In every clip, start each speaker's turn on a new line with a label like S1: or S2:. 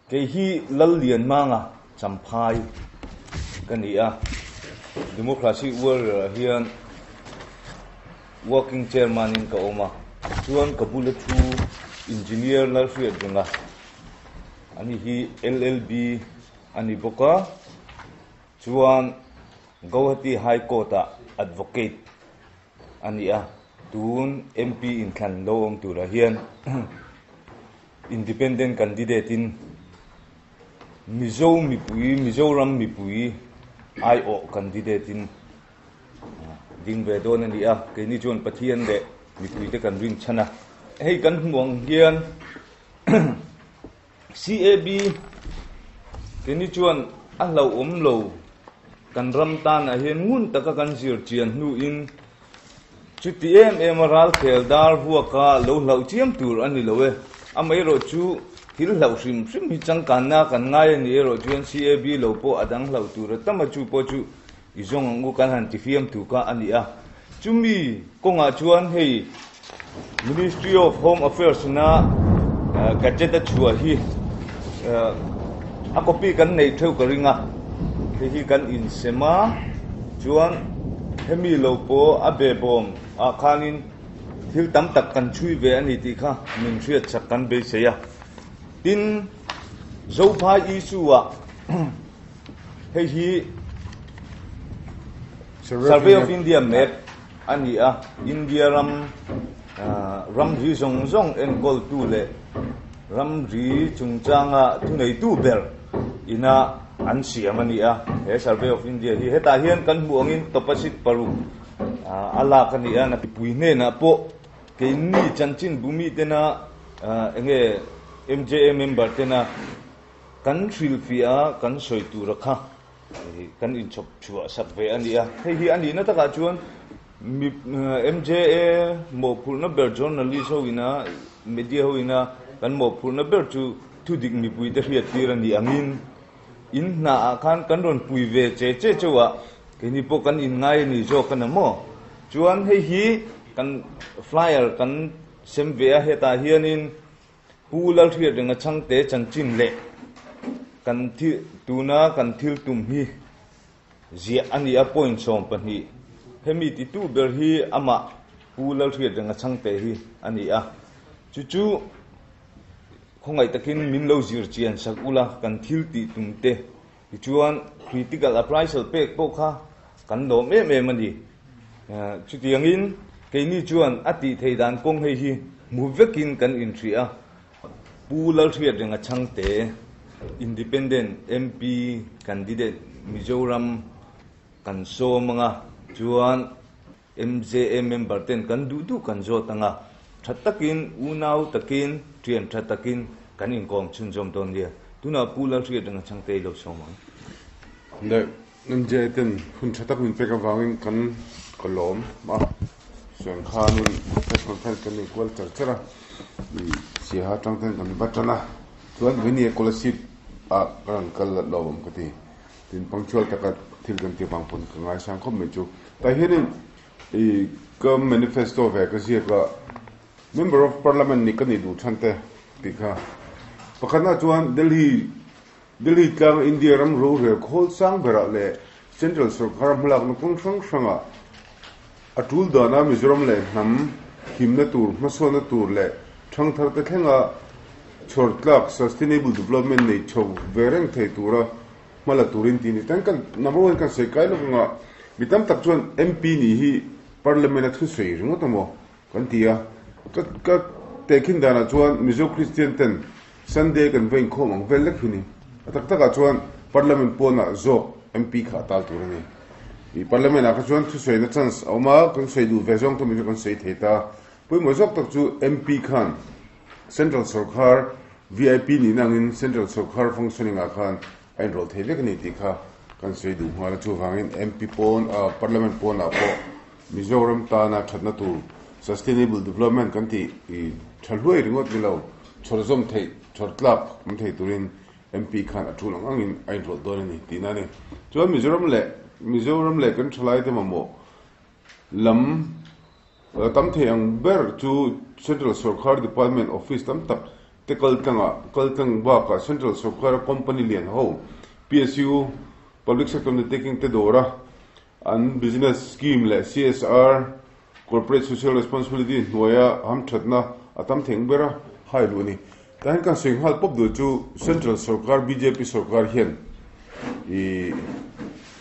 S1: Kei hi Lallianmanga Champhai ka ni a, Democracy Warrior ah hian Working Chairman in ka awm a, chuan ka bula thu Engineer Lalhriatrenga ani hi LLB a ni bawk a, chuan Guwahati High Court ah Advocate a ni a, tun MP inthlan lo awm turah hian Independent candidate in Mizo mipui, Mizoram mipui aiawh candidate in ding ve dawn a ni a, keini chuan Pathian leh mipuite kan rin chhan a. Hei kan hmuh ang hian CAB keini chuan a hlauhawm lo kan ram tanah hian ngun taka kan zir chian hnuin Chuti em em a ralkhel dar vuaka lo hlauh chiam tur a ni lo e. Amaherawh chu thil hlauh hrim hrim hi changkanna kan ngai a nih erawh chuan CAB lo pawh a dang hlauh tur a tam a, chu pawh chu i zawng ang u kan han ti fiam thu kha a ni a. Chumi kawngah chuan hei Ministry of Home Affairs ina gadget a chhuah hi a copy kan neih theuh ka ring a, hei hi kan insem a chuan Hemi lo pawh a behbawm ah khanin thil tam tak kan chhui ve a ni tih kha min hriat chak kan beisei a. Tin, Zophai issue ah hei hi Survey of India map a ni a, India ram ramri zawng zawng enkawltu leh ramri chungchanga thuneitu ber ina an siam a ni a, he Survey of India hi hetah hian kan hmuh angin Topasit paruk a lak a ni a, mipui hnenah pawh keini chanchin bumi tena enge MJA member tena kan hrilhfiah a kan sawi tura kha kan inchhawp chhuah sak ve a ni a, hei hi a nihna takah chuan MJA mawhphurhna ber journalist ho ina media ho ina kan mawhphurhna ber chu thudik mipuite hriattir a nih angin in hnaah khan kan rawn pui ve che che chauh a, keini pawh kan inngai a ni zawk a na maw? Chuan hei hi kan flyer kan sem ve a, hetah hianin Pu Lalhriatrenga chhangte chanchin leh kan thil tuna kan thil tum hi ziah a ni a, point 12. Hemi titu ber hi amah Pu Lalhriatrenga chhangte hi a ni a, chu chu khawngaih takin min lo zir chian sak ula kan thil tih tum te tichuan critical appraisal pek pawh kha kan lawm em em a ni. Chutiangin keini chuan a tih theih dan kawng hei hi hmu vekin kan inhria a, Pu Lalhriatrenga Chhangte, Independent MP Candidate Mizoram kan sawm anga chuan MJA member ten kan duh duh kan zawt anga tha takin unau takin thian tha takin kan inkawm chhunzawm dawn nia. Tunah Pu Lalhriatrenga Chhangte i lo sawm ang.
S2: Le MJA ten hun tha tak min pek avangin kan ka lawm a, suan khanin press conference kan nei kual char char a, Siaha atang ten kan va tan a, chuan Vawini Kolasib ah ka rawn kal lawm ka ti. Tin punctual taka thil kan tih avang pawn ka ngaisang khawp mai chu. Tah hianin i ka manifesto ve ka ziak a, Member of Parliament nih ka nih duh chhan te tih kha. Pakhatna chuan Delhi Delhi tlang India ram rorel khawl sang berah leh Central sorkar hmalakna kawng hrang hrangah a tul dana Mizoram leh hnam himna tur, hmasawnna tur leh thangthar te thlenga chhawr tlak sustainable development nei chho ve reng thei tura hma la turin tih a ni. Tan kan number one kan sawi kai lawk anga mi tam tak chuan MP nih hi Parliament a thusawi ringawt a maw kan ti a. Ka ka tehkhin danah chuan Mizo Kristian ten Sunday kan va inkhawm ang vel lek hi ni. A tak takah chuan Parliament pawnah zawk MP kha a tal tur a ni. I Parliament ah kha chuan thusawina chance a awm a, kan sawi duh ve zawng tawmin kha kan sawi thei ta. Pawimawh zawk tak chu MP khan Central sawrkhar VIP nihna angin Central sawrkhar functioning ah khan a inrawlh thei vek a ni tih kha kan sawi duh nghal a. Chuvangin MP pawn, Parliament pawnah pawh Mizoram tana thatna tur Sustainable Development kan tih i tha hluai ringawt ni lo, chhawr zawm theih, chhawr tlak awm thei turin MP khan a tul ang angin a inrawlh dawn a ni tihna a ni. Chuan Mizoram leh Mizoram leh kan thalaite mamawh lam tam thei ang ber chu Central Sorkar Department Office tam tak. te kaltlanga kaltlang bakah Central sorkara company lian ho PSU, Public Sector Undertaking, te dawra an business scheme leh CSR, Corporate Social Responsibility, hnuaia hamthatna a tam theng ber a hai luh a ni. Tah hian kan sawi nghal pawp duh chu Central sorkar bjp sorkar hian ih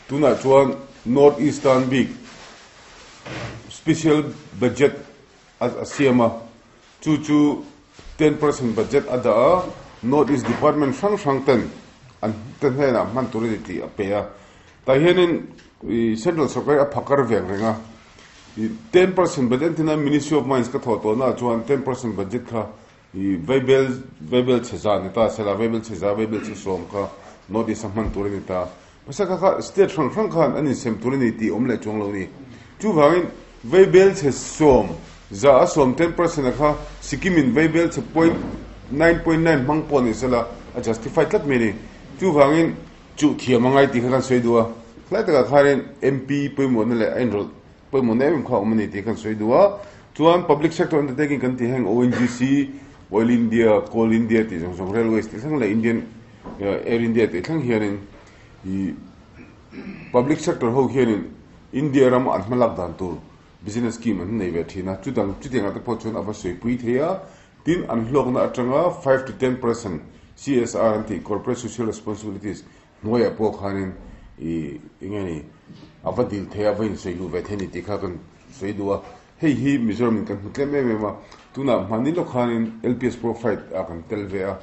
S2: tunah chuan North East tan bik special budget a siam a, chu chu 10% budget a dah a, North East department hrang hrang ten an te hnenah hman tur a ni tih a pe a. Tah hianin ih Central sorkar hi a phakar veng reng a, ih 10% budget an tina Ministry of Mines ka thawh tawhnaah chuan 10% budget kha ih vaibel vaibel chhe za ni ta sela, vaibel chhe za vaibel chhe sawm kha North East a hman tur a ni ta. Hmasa kha kha state hrang hrang khan an insem tur a ni tih awm leh chuang lo a ni. Chuvangin vaibel chhe sawm za a sawm 10% a kha Sikkim in vaibel chhe point 9.9 hmang pawh ni sela a justify tlat mai a ni. Chuvangin chuh thiam a ngai tih kha kan sawi duh a, hlai takah khanin MP pawimawhna leh a inrawlh pawimawhna em em kha a awm a ni tih kan sawi duh a. Chuan public sector undertaking kan tih heng ONGC, Oil India, Coal India tih zawng zawng, Railways tih thleng leh Indian Air India tih thleng hianin ih public sector ho hianin India rama an hmalak dan tur business scheme an nei ve thin a, chudang chutiangah te pawh chuan a va sawipui thei a, tin an hlawkna atanga 5 to 10% CSR an tih Corporate Social Responsibilities hnuaiah pawh khanin ih eng nge ni a va dil thei a, va insawi luh ve thei a ni tih kha kan sawi duh a, hei hi Mizoram in kan hmu tlem em em a, tunah hmanni lawk khanin LPS Pro Fight ah kan tel ve a.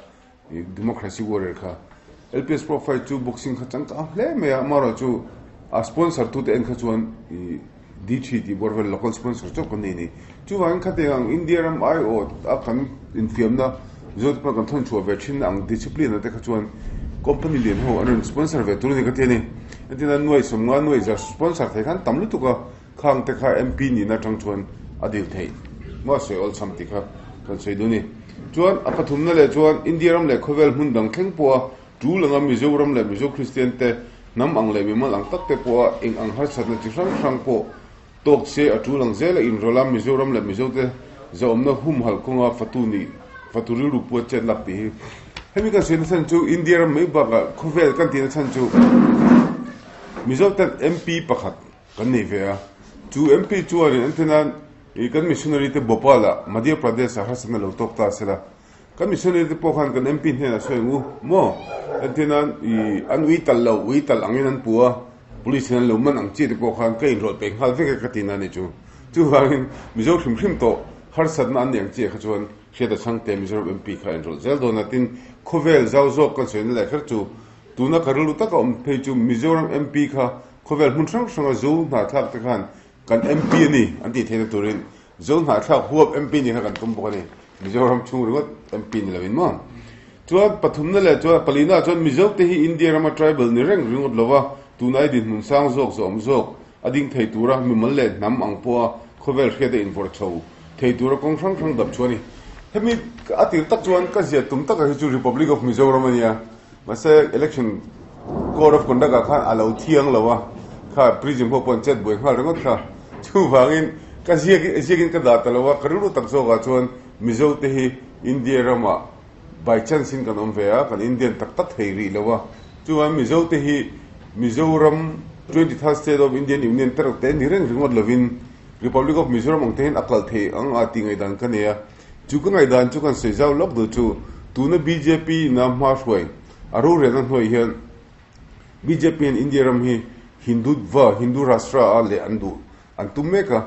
S2: Democracy Warrior kha LPS Profile chu boxing kha changkang hle mai a, amaherawhchu a sponsor tute en kha chuan ih D3 tih bawr vel local sponsor chauh kan nei a ni. Chuvangin khatiang ang India ram aiawh a kan infiamna Mizote pawh kan thawn chhuah ve thin ang discipline ah te kha chuan company lian ho an rawn sponsor ve tur a ni ka ti a ni. Entirna nuai sawmnga nuai za sponsor thei khan tam lutuk a, khang te kha MP nihna atang chuan a dil theih maw sawi awlsam tih kha kan sawi duh a ni. Chuan a pathumna leh chuan India ram leh khawvel hmun dang thleng pawha tul anga Mizoram leh Mizo Kristian te hnam ang leh mimal ang tak te pawha eng ang harsatna chi hrang hrang pawh tawk se a tul ang zela inrawlh a Mizoram leh Mizo te zahawmna humhalh kawnga fatu nih fatu rilru pua chet lak tih hi hemi kan sawi na chhan chu India ram mai bakah khawvel kan tihna chhan chu Mizo ten MP pakhat Kan nei ve a, chu MP chuanin an then a, kan missionary te Bhopal ah Madhya Pradesh ah harsatna lo tawk ta sela, kan missionary te pawh khan kan MP hnenah sawi ang u maw? An then a, an ui talh lo, ui talh angin an pu a, police in an lo man ang chi te pawh khan ka inrawlh peih nghal vek e ka ti na ni chu. Chuvangin Mizo hrim hrim tawh harsatna an nei ang chi ah kha chuan Hriata Chhangte Mizoram MP kha a inrawlh zel dawn a, tin khawvel zau zawk kan sawina leh kher chu tuna ka rilru taka awm phei chu Mizoram MP kha Khawvel hmun hrang hranga Zo hnahthlak te khan kan MP a ni an tih theihna turin Zo hnahthlak huap MP nih kha kan tum bawk a ni. Mizoram chhung ringawt MP ni lovin maw? Chuan pathumna leh chuan palina chuan Mizo te hi India rama tribal ni reng ringawt lova tunai dinhmun sang zawk zawm zawk a ding thei tura mimal leh hnam ang pawha khawvel hriat a invawrh chho thei tura kawng hrang hrang dap chu a ni. Hemi a tir tak chuan ka ziah tum taka hi chu Republic of Mizoram a nia. Mahse election code of conduct ah khan a lo thiang lo a, kha prism ho pawh an chet buai nghal ringawt kha. Chuvangin ka ziak ziakin ka dah ta lo a, ka rilru tak zawkah chuan Mizo te hi India ramah by chance in kan awm ve a, kan Indian tak tak thei rih lo a. Chuvangin Mizo te hi Mizoram 23rd state of Indian Union te reuh te ni reng ringawt lovin Republic of Mizoram ang te hian a kal thei ang a tih ngaihdan ka nei a. Chu ka ngaihdan chu kan sawi zau lawk duh chu tuna bjp ina hma hruai a rorelna hnuai hian bjp hian India ram hi Hindutva, Hindu Rashtra a leh an duh an tum mek a.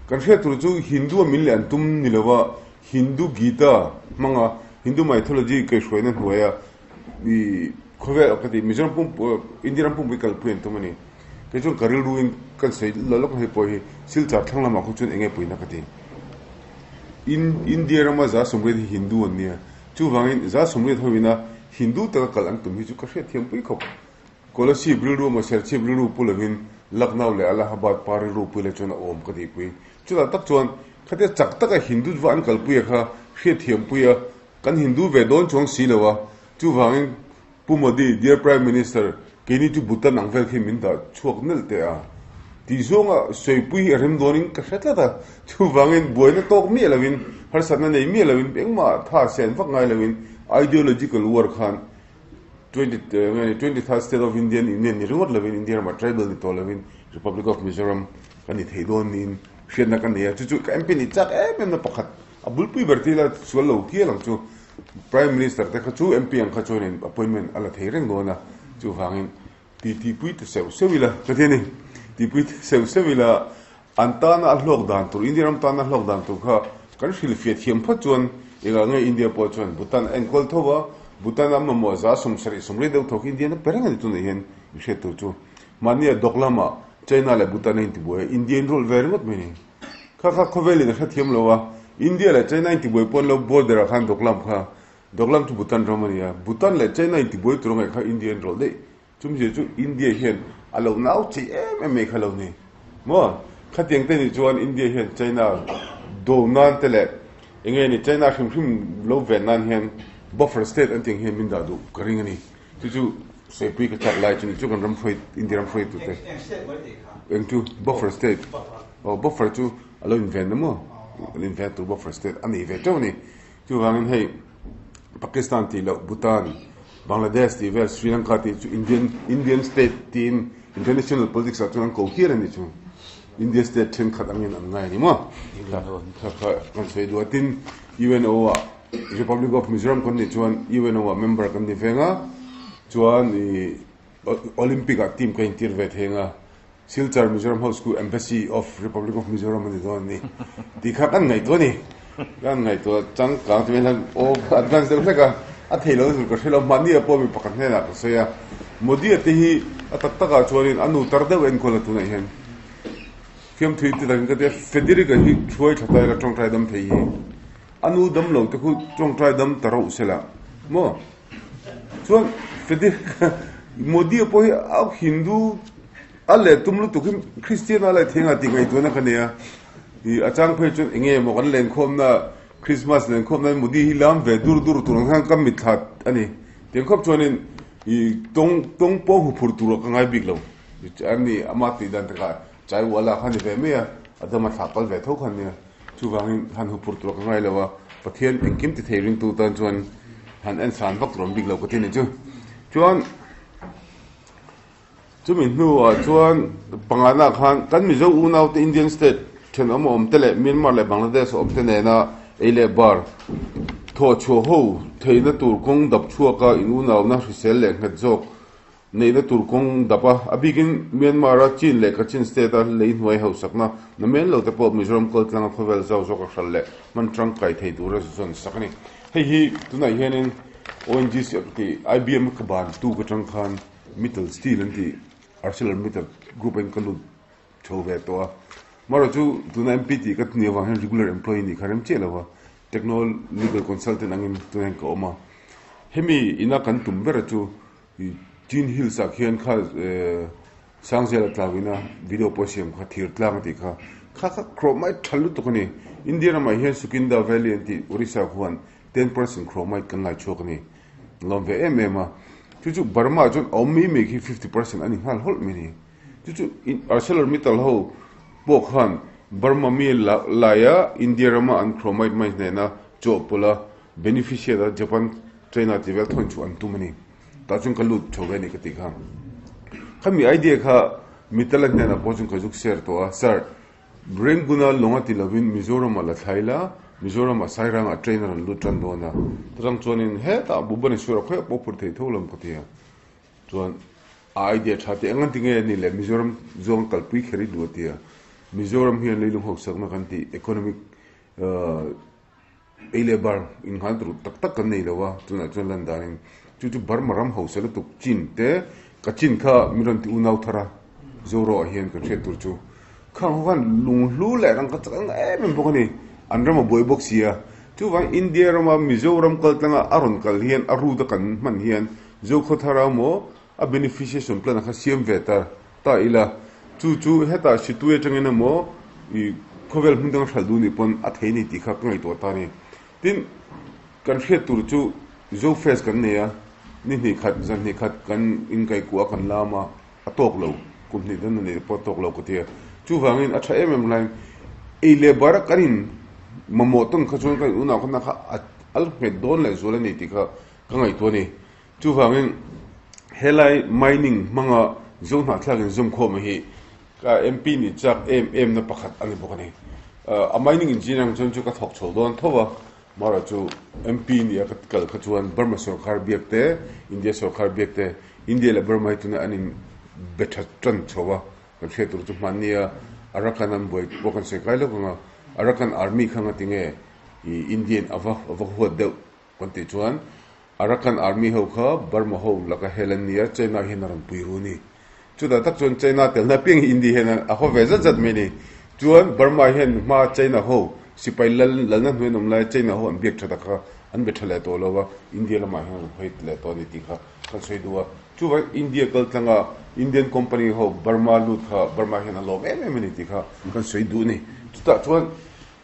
S2: Kan hriat tur chu Hindu a min leh an tum ni lova Hindu Gita hmanga Hindu mythology kaihhruaina hnuaia i khawvel ka ti Mizoram pum India ram pumpui kalpui an tum a ni. Kei chuan ka rilru in kan sawi lo lawk hei pawh hi Silchar thlang lamah khaw chuan eng nge puina ka ti. India rama 180 hi Hindu an nia, chuvangin 180 hoina Hindu taka kal an tum hi chu ka hriatthiam pui khawp. Kolasib rilru emaw Serchhip rilru pu lovin Lucknow leh Allahabad pa rilru pui leh chuan a awm ka tihpui. Chutah tak chuan khatia chak taka Hindutva an kalpuia kha hriatthiam pui a, kan Hindu ve dawn chuang si lo a, chuvangin Pu Modi, Dear Prime Minister, keini chu Bhutan ang vel khi min dah chhuak nalh teh a. Tih zawnga sawipui hi a rem dawnin ka hre tlat a, chuvangin buaina tawk miah lovin, harsatna nei miah lovin, engmah tha sen vak ngai lovin ideological war khan 23rd State of Indian Union ni ringawt lovin India ramah tribal ni tawh lovin Republic of Mizoram kan ni thei dawn niin hriatna ka nei a, chu chu ka MP nih chak em em na pakhat a bulpui ber tih ila sual lo hial ang chu. Prime Minister te kha chu MP ang kha chuanin appointment a la thei reng dawn a, chuvangin Ti tihpui ta seuh seuh ila, ka ti a ni. Tihpui ta seuh seuh ila, an tana a hlawk dan tur, India ram tana a hlawk dan tur kha kan hrilhfiah thiam phawt chuan engah nge India pawh chuan Bhutan a enkawl tho a, Bhutan a mamawh 70% deuh tho khi India na pe reng a ni tunah hian i hriat tur chu. Mahnia dawk lamah China leh Bhutan a intibuai a, India in rulh ve ringawt mai ni. Kha kha khawvelin a hrethiam lo a, India leh China intibuai pawn lo border ah khan dawk lam kha Doklam chu Bhutan ram a ni a, Bhutan leh China intibuai tur a ngaih kha India an rawlh daih. Chumzia chu India hian a lo nau chei em em mai kha lo ni. Maw? Khatiang te nih chuan India hian China do nan te leh eng nge ni China hrim hrim lo ven nan hian buffer state an tih ang hian min dah duh ka ring a ni. Chu chu sawipui ka chak lai chu ni chu kan ram hruai India ram hruai tute.
S3: Eng state mai tih kha?
S2: Eng chu? Buffer state. Aw buffer chu a lo inven na maw? A lo inven tur buffer state a nei ve teuh a ni. Chuvangin hei Pakistan tih loh Bhutan, Bangladesh tih vel Sri Lanka tih chu Indian Indian state tiin international politics ah chuan an ko hial a ni chu. India state thenkhat angin an ngai a ni maw? Kha kha kan sawi duh a tin UNO ah Republic of Mizoram kan nih chuan UNO ah member kan ni veng a chuan ih Olympic ah team ka intir ve thei ang a Silchar Mizoram House khu Embassy of Republic of Mizoram a ni dawn a ni tih kha kan ngaihtuah a ni. Kan ngaihtuah changkang chu hian aw advance deuh hlek a, a thei lo tur ka hre lo. Mahni ah pawh mi pakhat hnenah ka sawi a, Modi-a te hi a tak takah chuanin a nu tar deuh enkawl a tunah hian fiamthui ti takin ka ti a, Federica hi hruai tha ta ila tawngtai dam thei hi a nu dam lo te khu tawngtai dam ta rauh se la maw? Chuan Federica Modi-a pawh hi a Hindu a leh tum lutuk hi Kristian a leh thei anga tih ngaihtuahna ka nei a. Ih a chang phei chuan eng nge maw kan lenkhawmna Christmas lenkhawmna Modi hi lam ve dur dur tur ang khan ka mitthla a ni. Tiang khawp chuanin ih tawng tawng pawh hmu phur tur ah ka ngai bik lo. Ani ama tih dan takah Chaiwala kha ni ve mai a, a dam a thlah kal ve tho kha nia. Chuvangin han hupur tur ka ngai lo a, Pathian engkim ti thei ringtu tan chuan han en san vak tur awm bik lo ka ti ni chu. Chuan chumi hnuah chuan pangana khan kan Mizo unaute Indian state thenawm a awm te leh Myanmar leh Bangladesh a awm te nena ei leh bar thawh chhuah ho theihna tur kawng dap chhuaka in unauna hrisel leh nghet zawk Neihna tur kawng dap a, a bikin Myanmar-a Chin leh Kachin state-a lei hnuai hausakna na men lo te pawh Mizoram kaltlanga khawvel zau zawk a hral leh hman tangkai thei tura zawn sak a ni. Hei hi tunah hianin ONGC a tih IBM ka ban tu ka tang khan Mittal Steel an tih ArcelorMittal group-a in ka lut chho ve tawh a. Marawh chu tuna MP tih ka ni avang hian regular employee nih kha rem chiah lo va, techno legal consultant angin tunah hian ka awm a. Hemi ina kan tum ber chu Chin Hills ah khian kha Sangzela tlauina video pawh siam kha thir tlang a tih kha kha kha chromite tha lutuk a ni. India ramah hian Sukinda Valley an tih Orissa khuan 10% chromite kan lai chhuak a ni. Lawm ve em em a. Chu chu Burma ah chuan a awm mai mai khi 50% a ni nghal hawlh mai a ni. Chu chu ArcelorMittal ho pawh khan Burma mi laia India rama an chromite mine hnena chawhpawlh a beneficiate a Japan China tih vel thawn chu an tum a ni. Tah chuan ka lut chho ve a ni ka tih kha. Khami idea kha Mittal-a hnenah pawh chuan ka zuk share tawh a, Sir, Renguna lawng a ti lovin Mizoram-ah la thlai la, Mizoram-ah Sairang-ah train a rawn lut tan dawn a. Chutang chuanin hetah Bhubaneswar-ah khawiah pawh phur thei tho lam ka ti a. Chuan a idea tha teh engan tinge a ni le Mizoram zawng kalpui kher i duh a ti a. Mizoram hian leilung hausakna kan tih economic Ei leh bar innghan tur tak tak kan nei lo a, tunah chuan lan danin chu chu Burma ram hausa lutuk chin te ka chin kha min rawn ti unau thar a, Zoro ah hian kan hriat tur chu khang ho khan lunghlu leh rangka chak ang em em bawk a ni, an ram a buai bawk si a, chuvang India rama Mizoram kal tlanga a rawn kal hian a route a kan hman hian Zokhawthara maw a beneficiation plan a kha siam ve ta Ta ila, chu chu hetah Situi atangin emaw i khawvel hmun dang hralh duh nih pawn a thei ni tih kha ka ngaihtuah ta a ni. Tin, kan hriat tur chu Zo Fest kan nei a, ni hnih khat, zan hnih khat kan inkaihkuah a kan lam a, a tawk lo. Kum hnih dawn a nih pawh tawk lo ka ti a. Chuvangin a tha em em laiin ei leh bara kan in mamawh tawn kha chuan kan in unau kha kha a al nghet dawn leh zual a ni tih kha ka ngaihtuah a ni. Chuvangin helai mining hmanga zo hnahthlak in zawmkhawm hi ka MP nih chak em em na pakhat a ni bawk a ni. A mining engineer ang chuan chu ka thawk chho dawn tho a, Mara chu MP nih a ka kal kha chuan Burma sorkar biak te, India sorkar biak te, India leh Burma hi tuna an in be tha tan chho a, kan hriat tur chu hmannia Arakan an buai pawh kan sawi kai lawk ang a, Arakan Army kha nga tinge i India in ava ava huat deuh kan tih chuan Arakan Army ho kha Burma ho laka hel an nia China hian a rawn pui ru a ni. Chutah tak chuan China telna piang hi India hian a haw ve zat zat mai a ni. Chuan Burma hian hma China ho sipai lal lalna hnuai an awm lai China ho an biak tha tak kha an be tha leh tawh lo va, India lamah hian a rawn hawi leh tawh a ni tih kha kan sawi duh a. Chuvangin India kal tlanga Indian company ho Burma lut kha Burma hian a lawm em em a ni tih kha kan sawi duh a ni. Chutah chuan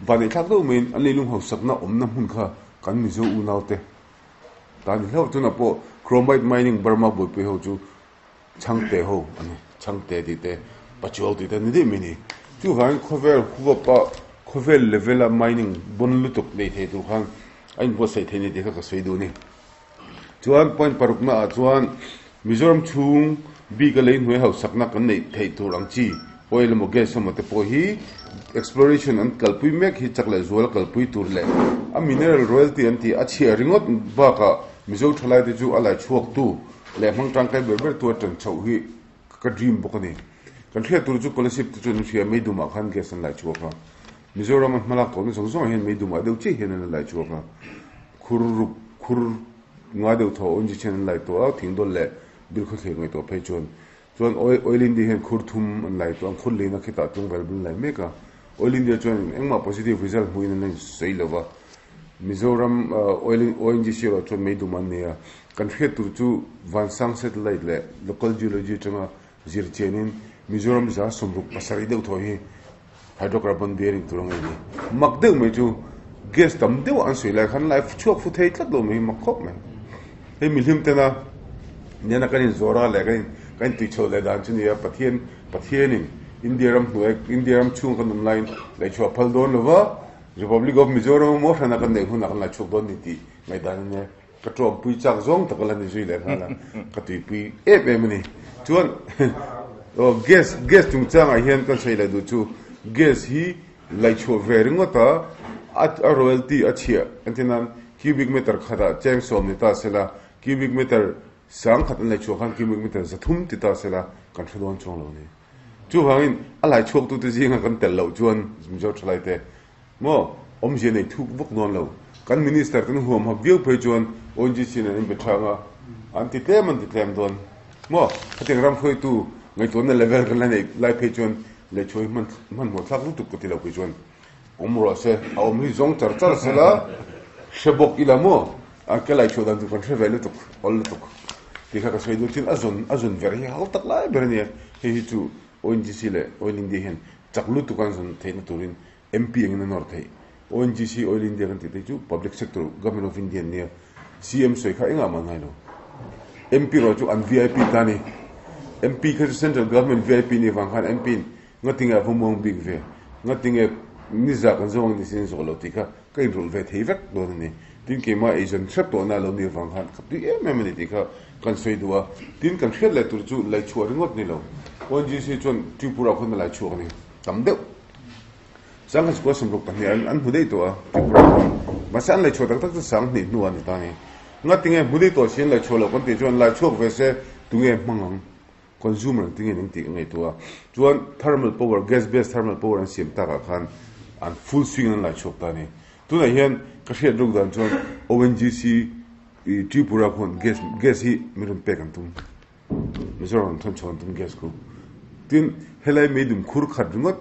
S2: vaneihthlak deuh maiin an leilung hausakna awmna hmun kha kan Mizo unaute ta ni hlauh tunah pawh Chromite mining Burma buaipui ho chu Chhangte ho a ni. Chhangte tih te, Pachuau tih te a ni daih mai a ni. Chuvangin khawvel huapa khawvel level a mining bawn lutuk nei thei tur khan a inbuatsaih thei a ni tih kha ka sawi duh a ni. Chuan point parukna ah chuan Mizoram chhung bik a lei hnuai hausakna kan neih theih tur ang chi oil emaw gas emaw te pawh hi exploration an kalpui mek hi chak leh zual a kalpui tur leh a mineral royalty an tih a chhiah ringawt bakah Mizo thalai te chu a lai chhuak tu leh hmang tangkai ber ber tu a tan chhoh hi ka dream bawk a ni. Kan hriat tur chu Kolasib te chuan an hria Meidumah khan gas an lai chhuak a, Mizoram a hmalak tawhna zawng zawngah hian Meidumah deuh chiah hian an la lai chhuak a, khur ruk khur nga deuh thaw awmzia hian an lai tawh a, thingdawl leh bilkhawthlir ngaihtuah phei chuan chuan oil oil India hian khur thum an lai tawh a, khur lehna khitah tlungvel bul an lai mek a, Oil India chuan engmah positive result hmuhin an la insawi lo va. Mizoram oil ONGC erawh chuan meidum an nei a, kan hriat tur chu Vansang Satellite leh Local Geology atanga zir chianin Mizoram za 67 deuh thaw hi hydrocarbon bearing tur a ngei ni. Mak deuh mai chu gas tam deuh an sawi lai khan life chhuak fu thei tlat lo mai hi mak khawp mai. Hei mihlim tena nena kan inzawr a leh kan in kan intui chho leh dan chu nia Pathian Pathianin India ram hnuai India ram chhung kan awm laiin ngaihchhuah phal dawn lova Republic of Mizoram emaw hrana kan neih hunah kan la chhuak dawn ni tih ngaihdan a nia. Ka tawngpui chak zawng tak a la ni zui leh nghal a, ka tuipui em em a ni. Chuan aw gas gas chungchangah hian kan sawi leh duh chu gas hi laihchhuah ve ringawt a, a royalty a chhiah an ti nan cubic meter khatah cheng sawm ni ta sela cubic meter sang khat an laihchhuah khan cubic meter 300 ti ta sela kan hre dawn chuang lo a ni. Chuvangin a laichhuaktute zinga kan tel loh chuan Mizo thalaite maw awmzia nei thuk vak dawn lo. Kan Minister ten huam hap viau phei chuan ONGC nen an inbe thang a, an ti tlem an ti tlem dawn maw? Hetiang ram hruaitu ngaihtuahna level kan la neih lai phei chuan lehchhuah hi hman hmanhmawh thlak lutuk ka ti lo phei chuan awm rawh se, a awm hi zawng char char sela hre bawk ila maw? A ke laichhuah dan chu kan hre ve lutuk, awl lutuk tih kha ka sawi duh thin. A zawn a zawn ver hi hau tak lai ber a nia, hei hi chu ONGC leh Oil India hian chak lutuk an zawn theihna turin MP angin a nawr theih. ONGC, Oil India kan tih te chu public sector, Government of India an nia, CM sawi kha engah mah ngai lo. MP erawh chu an vip ta a ni. MP kha chu Central Government vip nih avang khan MP in ngatinge a va muang bik ve, ngatinge niza kan zawng ni sin zawh lo tih kha ka inrawlh ve thei vek dawn a ni. Tin keimah eizawn hrep tawhna a lo nih avang khan ka tui em em a ni tih kha kan sawi duh a. Tin kan hriat leh tur chu laichhuah ringawt ni lo. ONGC chuan Tripura khawn a laichhuak a ni tam deuh. Sangha chukua 62 an an hmu daih tawh a, Tripura khawn. Mahse an laichhuah tak tak chu 2000 hnuah a ni ta a ni. Ngatinge hmu daih tawh si an laichhuah loh kan tih chuan laichhuak ve se tunge hmang ang? Consumer ang tinge an tih ka ngaihtuah a. Chuan thermal power, gas based thermal power an siam takah khan an full swing an laichhuak ta a ni. Tunah hian ka hriat ruk dan chuan ONGC Tripura khawn gas gas hi min rawn pek an tum. Mizoram rawn thawn chhuah an tum gas khu. Tin, helai meidum khur khat ringawt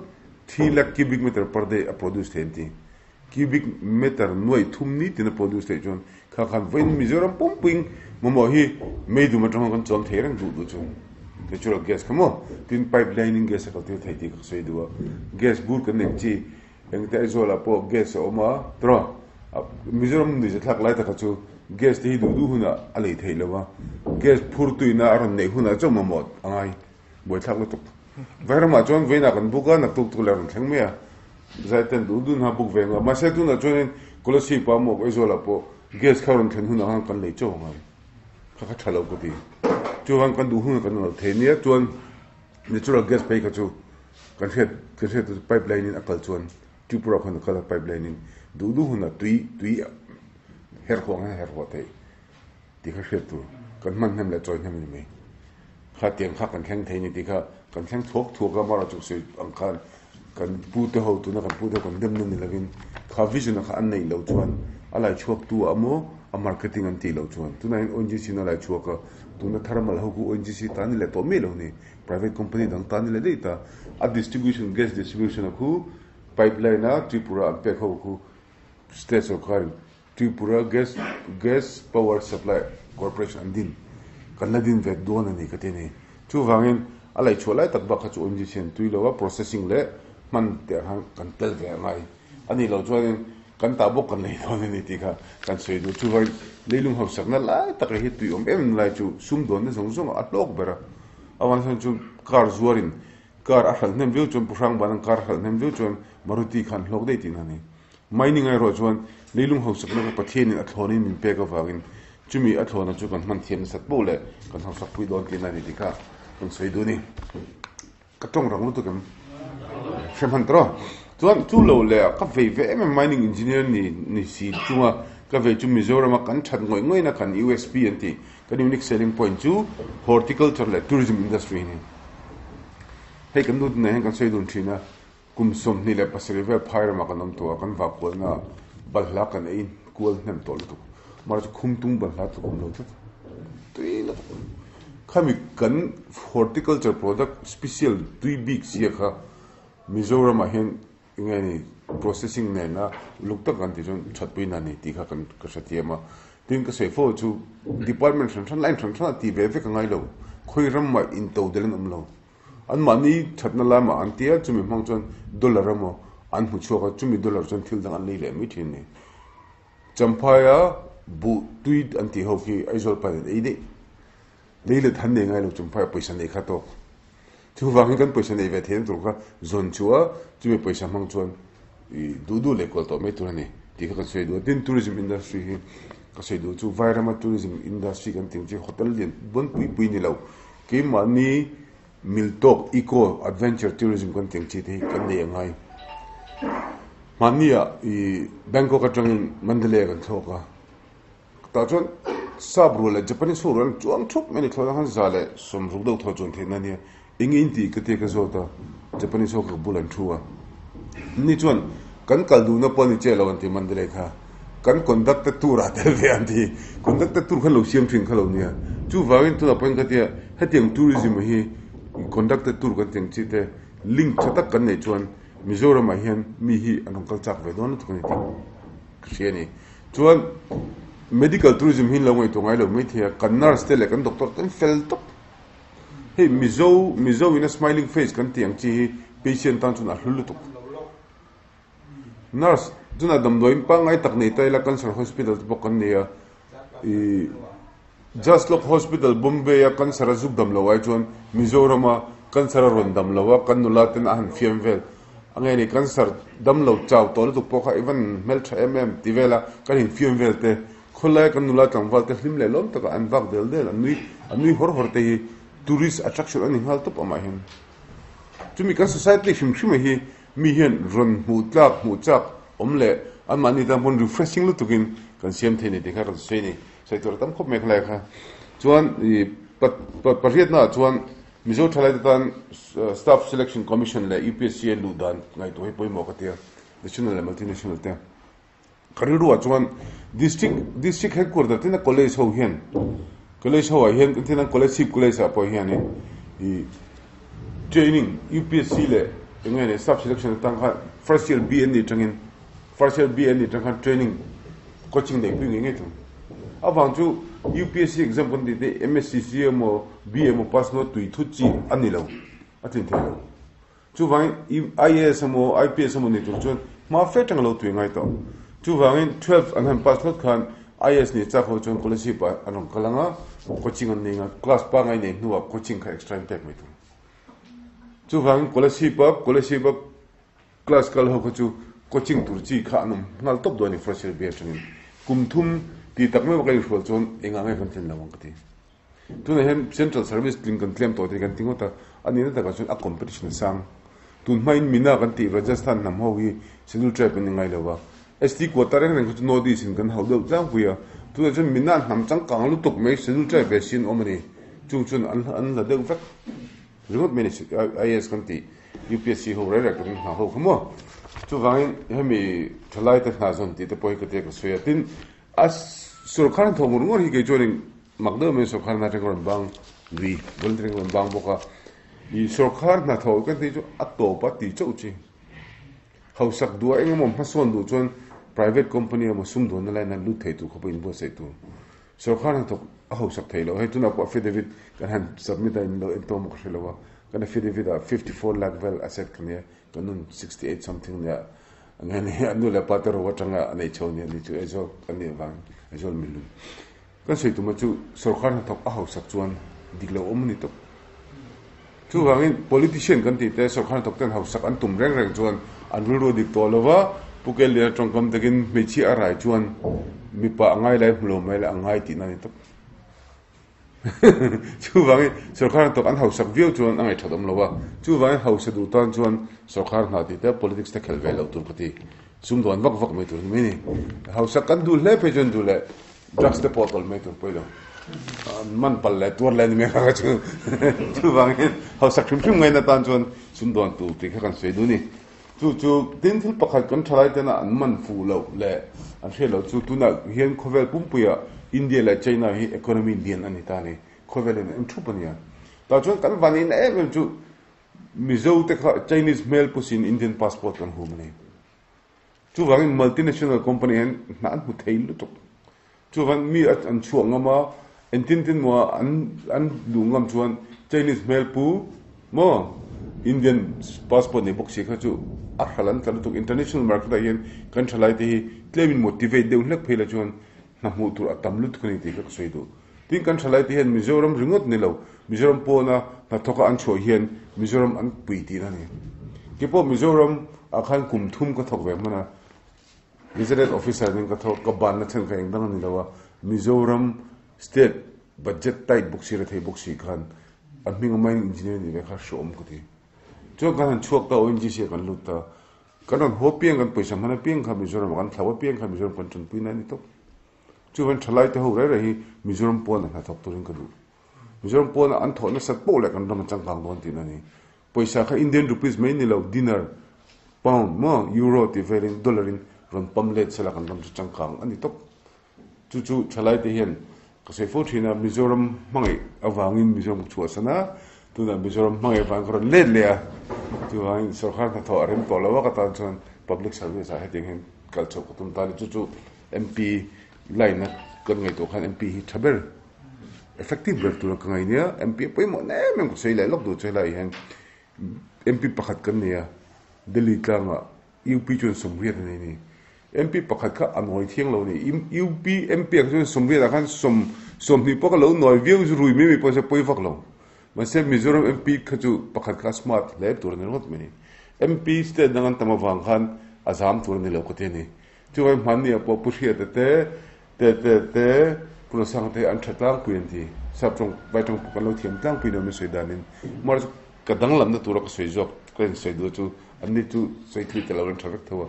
S2: 3 lakh cubic meter per day a produce thei an ti. Cubic meter nuaih thum ni tina produce theih chuan kha khan vawiin Mizoram pumpuiin mamawh hi meidum atanga kan chuang thei reng duh duh chu natural gas kha maw tin pipe line in gas a kal tir thei tih ka sawi duh a gas bur kan nei chi engte Aizawl ah pawh gas a awm a tawh Mizoram nuihza thlak lai taka chu gas te hi duh duh hunah a lei theih lo a gas phur tuina a rawn neih hunah chauh mamawh a ngai buaithlak lutuk. Vairamah chuan vawiinah kan book a, naktuk tuk leh a rawn thleng mai a. Zaiten duh dun ha book ve ang a. Mahse tunah chuanin Kolasib ah maw Aizawl ah pawh gas kha rawn thlen hunah khan kan lei chauh angai. Kha kha tha lo ka ti. Chuvang kan duh hunah kan lo thei nia chuan natural gas phei kha chu kan hriat kan hriat chu pipe line in a kal chuan Tripura khan a kal a pipe line in duh duh hunah tui tui her huah ang hian a her huah theih tih kha hriat tur kan hman hnem leh chawi hnem a ni mai. Kha tiang kha kan thleng thei ni tih kha kan thleng thuak thuak a amaherawhchu chu sawi ang khan kan pu te ho tuna kan pu te ho kan demna ni lovin kha vision a kha an neih loh chuan a lai chhuak tu ah maw a marketing an tih loh chuan tunah hian ONGC in a lai chhuak a tuna thermal ho khu ONGC ta ni leh tawh miah lo ni private company dang ta ni leh daih ta a distribution gas distribution a khu pipeline a Tripura an pek ho khu state sorkar in Tripura gas gas power supply corporation an din kan la din ve dawn a ni ka ti a ni. Chuvangin a lei chhuah lai tak bak kha chu ONGC an tui lo a, processing leh hman te ang khan kan tel ve a ngai a nih loh chuanin kan tah bawk kan lei dawn a ni tih kha kan sawi duh. Chuvangin leilung hausakna lai taka hi tui awm em em lai chu sumdawnna zawng zawng a hlawk ber a, avang chuan chu car zuarin car a hralh hnem viau chuan Pu Hrangban car a hralh hnem viau chuan Maruti khan hlawk daih tihna a ni. Mining erawh chuan leilung hausakna kha Pathianin a thlawnin min pek avangin chumi a thlawna chu kan hman thiam nasat poh leh kan hausak pui dawn tihna a ni tih kha kan sawi duh a ni. Ka tawng rang lutuk em? Hre hman tawh. Chuan chu lo leh ka vei ve em em mining engineer ni ni si chunga ka vei chu Mizorama kan that ngawih ngawihna kan USP an tih kan unique selling point chu horticulture leh tourism industry a ni. Hei kan nu tunah hian kan sawi dun thin a. Kum 27 vel phai ramah kan awm tawh a, kan vah kualna balhla kan ei kual hnem tawh lutuk. Mahse chu khumtung balhla tluk awm lo tlat. Tui lutuk. Khami kan horticulture product special tui bik zia kha Mizoramah hian eng nge ni processing nena uluk tak kan tih chuan thatpui na ni tih kha kan ka hrethiam a. Tin ka sawi fo chu department hran hran line hran hran a ti ve vek a ngai lo. Khawi ramah intodelh an awm lo. Anmahni thatna lamah an ti a, chumi hmang chuan dollar emaw an hmu chhuak a, chumi dollar chuan thil dang an lei leh mai thin a ni. Champhaia buh tui an tih ho khi Aizawl pain an ei daih. Lei let han nei ngai lo Champhaia pawisa nei kha tawk. Chuvangin kan pawisa nei ve theihna tur kha zawn chu a, chumi pawisa hmang chuan i duh duh leh kual tawh mai tur a ni tih kha kan sawi duh a. Tin, tourism industry hi ka sawi duh chu Vairama tourism industry kan tih ang chi hotel lian bawn pui pui ni lo. Keimahni miltawk eco adventure tourism kan tih ang chi te hi kan nei a ngai. Hmanni ah i Bangkok atangin Mandalay ah kan thlawk a, tah chuan sap rual leh Japanese ho rual an chuang thup mai a ni, thlawhna khan 160 deuh thaw chuan theihna a nia, eng nge in tih ka tia ka zawt a, Japanese ho ka bul an thu a, ni chuan kan kal duhna pawh a ni chiah lo an ti Mandalay kha. Kan conductor tour ah tel ve an ti. Conductor tour khan lo siam thin kha lo nia. Chuvangin tunah pawhin ka tia hetiang tourism hi conductor tour kan tih ang chi te link tha tak kan neih chuan Mizoram ah hian mi hi an rawn kal chak ve dawn lutuk a ni tih ka hria a ni. Chuan medical tourism hi an lo ngaihtuah ngai lo maithei a, kan nurse te leh kan doctor te an fel tawp. Hei Mizo Mizo in a smiling face kan tih ang chi hi patient tan chuan a hlu lutuk. Nurse chunah damdawiin pangngai tak nei ta ila Cancer Hospital te pawh kan nei a, ih Jaslok Hospital Bombay a cancer a zuk dam lo ai chuan Mizoram a cancer a rawn dam lo a kan nula ten a han fiam vel a nge ni cancer dam lo chau tawh lutuk pawh kha i van hmeltha em em ti vel a kan infiam vel te khawlai kan nula tlangval te hlim leh lawm taka an vak del del an nui an nui hawr hawr te hi tourist attraction a ni nghal tawp amah hian chumi kan society hrim hrim a hi Mi hian rawn hmuh tlak hmuh chak awm leh anmahni tan pawn refreshing lutukin kan siam thei ni tih kha kan sawi a ni. Sawi tur a tam khawp mai khalai kha. Chuan i pariatna ah chuan Mizo thalaite tan Staff Selection Commission leh UPSC a luh dan ngaihtuah hi pawimawh ka ti a, national leh multinational te. Ka rilru ah chuan district district headquarter tina college ho hian college ho ah hian tin an college chhip college ah pawh hianin ih training UPSC leh eng nge ni staff selection atang khan first year B an nih atangin first year B an nih atang khan training coaching neih pui ngei ngei thung avang chu UPSC exam kan tih te MSCC emaw B emaw pass emaw tui thut chi a ni lo a tlin thei lo. Chuvangin IAS emaw IPS emaw nei tur chuan hma fe tang a lo tui ngai tawh. Chuvangin twelve an han pass hlawt khan IAS nei chak ho chuan scholarship ah an rawn kal ang a, coaching an nei ang a, class pangai nei hnuah coaching kha extra in pek mai thung. Chuvangin Kolasib-a Kolasib-a class kal ho kha chu coaching tur chi kha an awm nghal tawp dawn a ni first year B atangin. Kum thum tih tak meuh ka inhrual chuan engah nge kan thlen lo ang ka ti. Tunah hian Central Service tling kan tlem tawh tih kan ti ngawt a, a nihna takah chuan a competition a sang. Tun hmain Mina kan tih Rajasthan hnam ho hi Schedule Tribe an ni ngai lo va, ST quota reng reng kha chu North East in kan hauh deuh tlangpui a, tunah chuan Mina hnam changkang lutuk mai Schedule Tribe ve si an awm a ni, chung chuan an an la deuh vek ringawt mai a ni IAS kan tih UPSC ho reng reng kan hna ho kha maw. Chuvangin hemi thalaite hna zawn tih te pawh hi ka tia ka sawi a, tin a sorkar hnathawh ngur ngur hi kei chuanin Mak deuh mai sorkar hna teng rawn bang lui volunteer rawn bang bawk a, ih sorkar hnathawh kan tih chu a tawp a tih chauh chi. Hausak duh a eng emaw hmasawn duh chuan private company emaw sumdawnna line a lut thei tur kha pawh inbuatsaih tur. Sorkar hnathawk a hausak thei loh, hei tunah pawh affidavit kan han submit a in lo en tawh maw ka hre lo a, kan affidavit ah 54 lakh vel asset ka nia, kan nun 68 something nia nge ni a nu leh pa te ro atanga a nei chho nia ni chu Aizawl kan nih avangin Aizawl milum. Kan sawi tuma chu sorkar hnathawk a hausak chuan dik lo awm a ni tawp. Chuvangin politician kan tih te sorkar hnathawk ten hausak an tum reng reng chuan an rilru a dik tawh lo va, Pu Kellian tawngkam takin hmeichhia a rai chuan mipa a ngai lai hmu lo mai la a ngai tihna a ni tawp. Chuvangin sorkar hnathawk an hausak viau chuan a ngaihthat awm lo va, chuvangin hausa duh tan chuan sorkar hna tih te politics te khelh ve loh tur ka ti. Sumdawn vak vak mai tur a ni mai ni. Hausak kan duh hle phei chuan duh leh Drugs te pawh tawlh mai tur pawi lo. Man pal leh tuar leh ni mai kha chu. Chuvangin hausak hrim hrim ngaina tan chuan sumdawn tur tih kha kan sawi duh a ni. Chu chu tin thil pakhat kan thalai tena an man fuh loh leh an hriat loh chu tunah hian khawvel pumpuiah India leh China hi economy lian a ni ta a ni. Khawvelin an thup a nia. Tah chuan kan van in em em chu Mizo te kha Chinese hmel pusin Indian passport kan hum a ni. Chuvangin multinational company hian hna an hmu thei lutuk. Chuvang mi an chhuah ngam a, engtin tin maw an an duh ngam chuan Chinese hmel pu maw Indian passport nei bawk si kha chu a hral an tla lutuk. International market ah hian kan thalai te hi tlemin motivate deuh hlek phei la chuan hna hmuh tur a tam lutuk a ni tih kha ka sawi duh. Tin kan thalai te hian Mizoram ringawt ni lo, Mizoram pawna hnathawka an chhuah hian Mizoram an pui tihna a ni. Keipawh Mizoram ah khan kum thum ka thawk ve hman a, Gazetted Officer nen ka thawk, ka banna chhan kha engdang a ni lo a, Mizoram State Budget tight bawk si, rethei bawk si khan a hming a mining engineer nih ve kha hreawm ka ti. Chuan kan han chhuak ta ONGC ah kan lut ta, kan rawn haw piang kan pawisa hman apiang kha Mizoram ah kan thlau apiang kha Mizoram kan tanpuina a ni tawp. Chuvan thalaite ho reng reng hi Mizoram pawn a hnathawk turin ka duh. Mizoram pawn an thawh nasat poh leh kan ram a changkang dawn tihna a ni. Pawisa kha Indian rupees mai ni lo, dinar, pound maw, euro tih velin, dollar in rawn pam let sela kan ram chu changkang a ni tawp. Chu chu thalaite hian ka sawi fo thin a, Mizoram hmangaih avangin Mizoram ka chhuahsan a, tunah Mizoram hmangaih avangin ka rawn let leh a. Chuvangin sorkar hnathawh a rem tawh lo a ka tan chuan public service ah hetiang hian kal chhoh ka tum ta a ni. Chu chu MP line a kan ngaihtuah khan MP hi tha ber, effective ber tura ka ngai nia. MP a pawimawh em em ka sawi leh lawk duh chu helai hian MP pakhat kan nei a, Delhi tlangah UP chuan sawmriat a nei a ni. MP pakhat kha a nawi thiang lo a ni. UP MP ah kha chuan sawmriat ah khan sawm sawmhnih pawh kha lo nawi viau chu rui mai mai pawh se pawi vak lo. Mahse Mizoram MP kha chu pakhat kha smart hle tur a ni ringawt mai. MP state dang an tam avang khan a zam tur a ni lo ka ti a ni. Chuvai hmanni ah pawh Pu Hriata te, te te te, Pu Lasanga te an tha tlangpui an ti. Sap tawng, vai tawng pawh kan lo thiam tlangpui lo min sawi danin. Mahse ka danglamna tura ka sawi zawk, ka insawi duh chu anni chu sawi thui ta lo an tha vek tho a.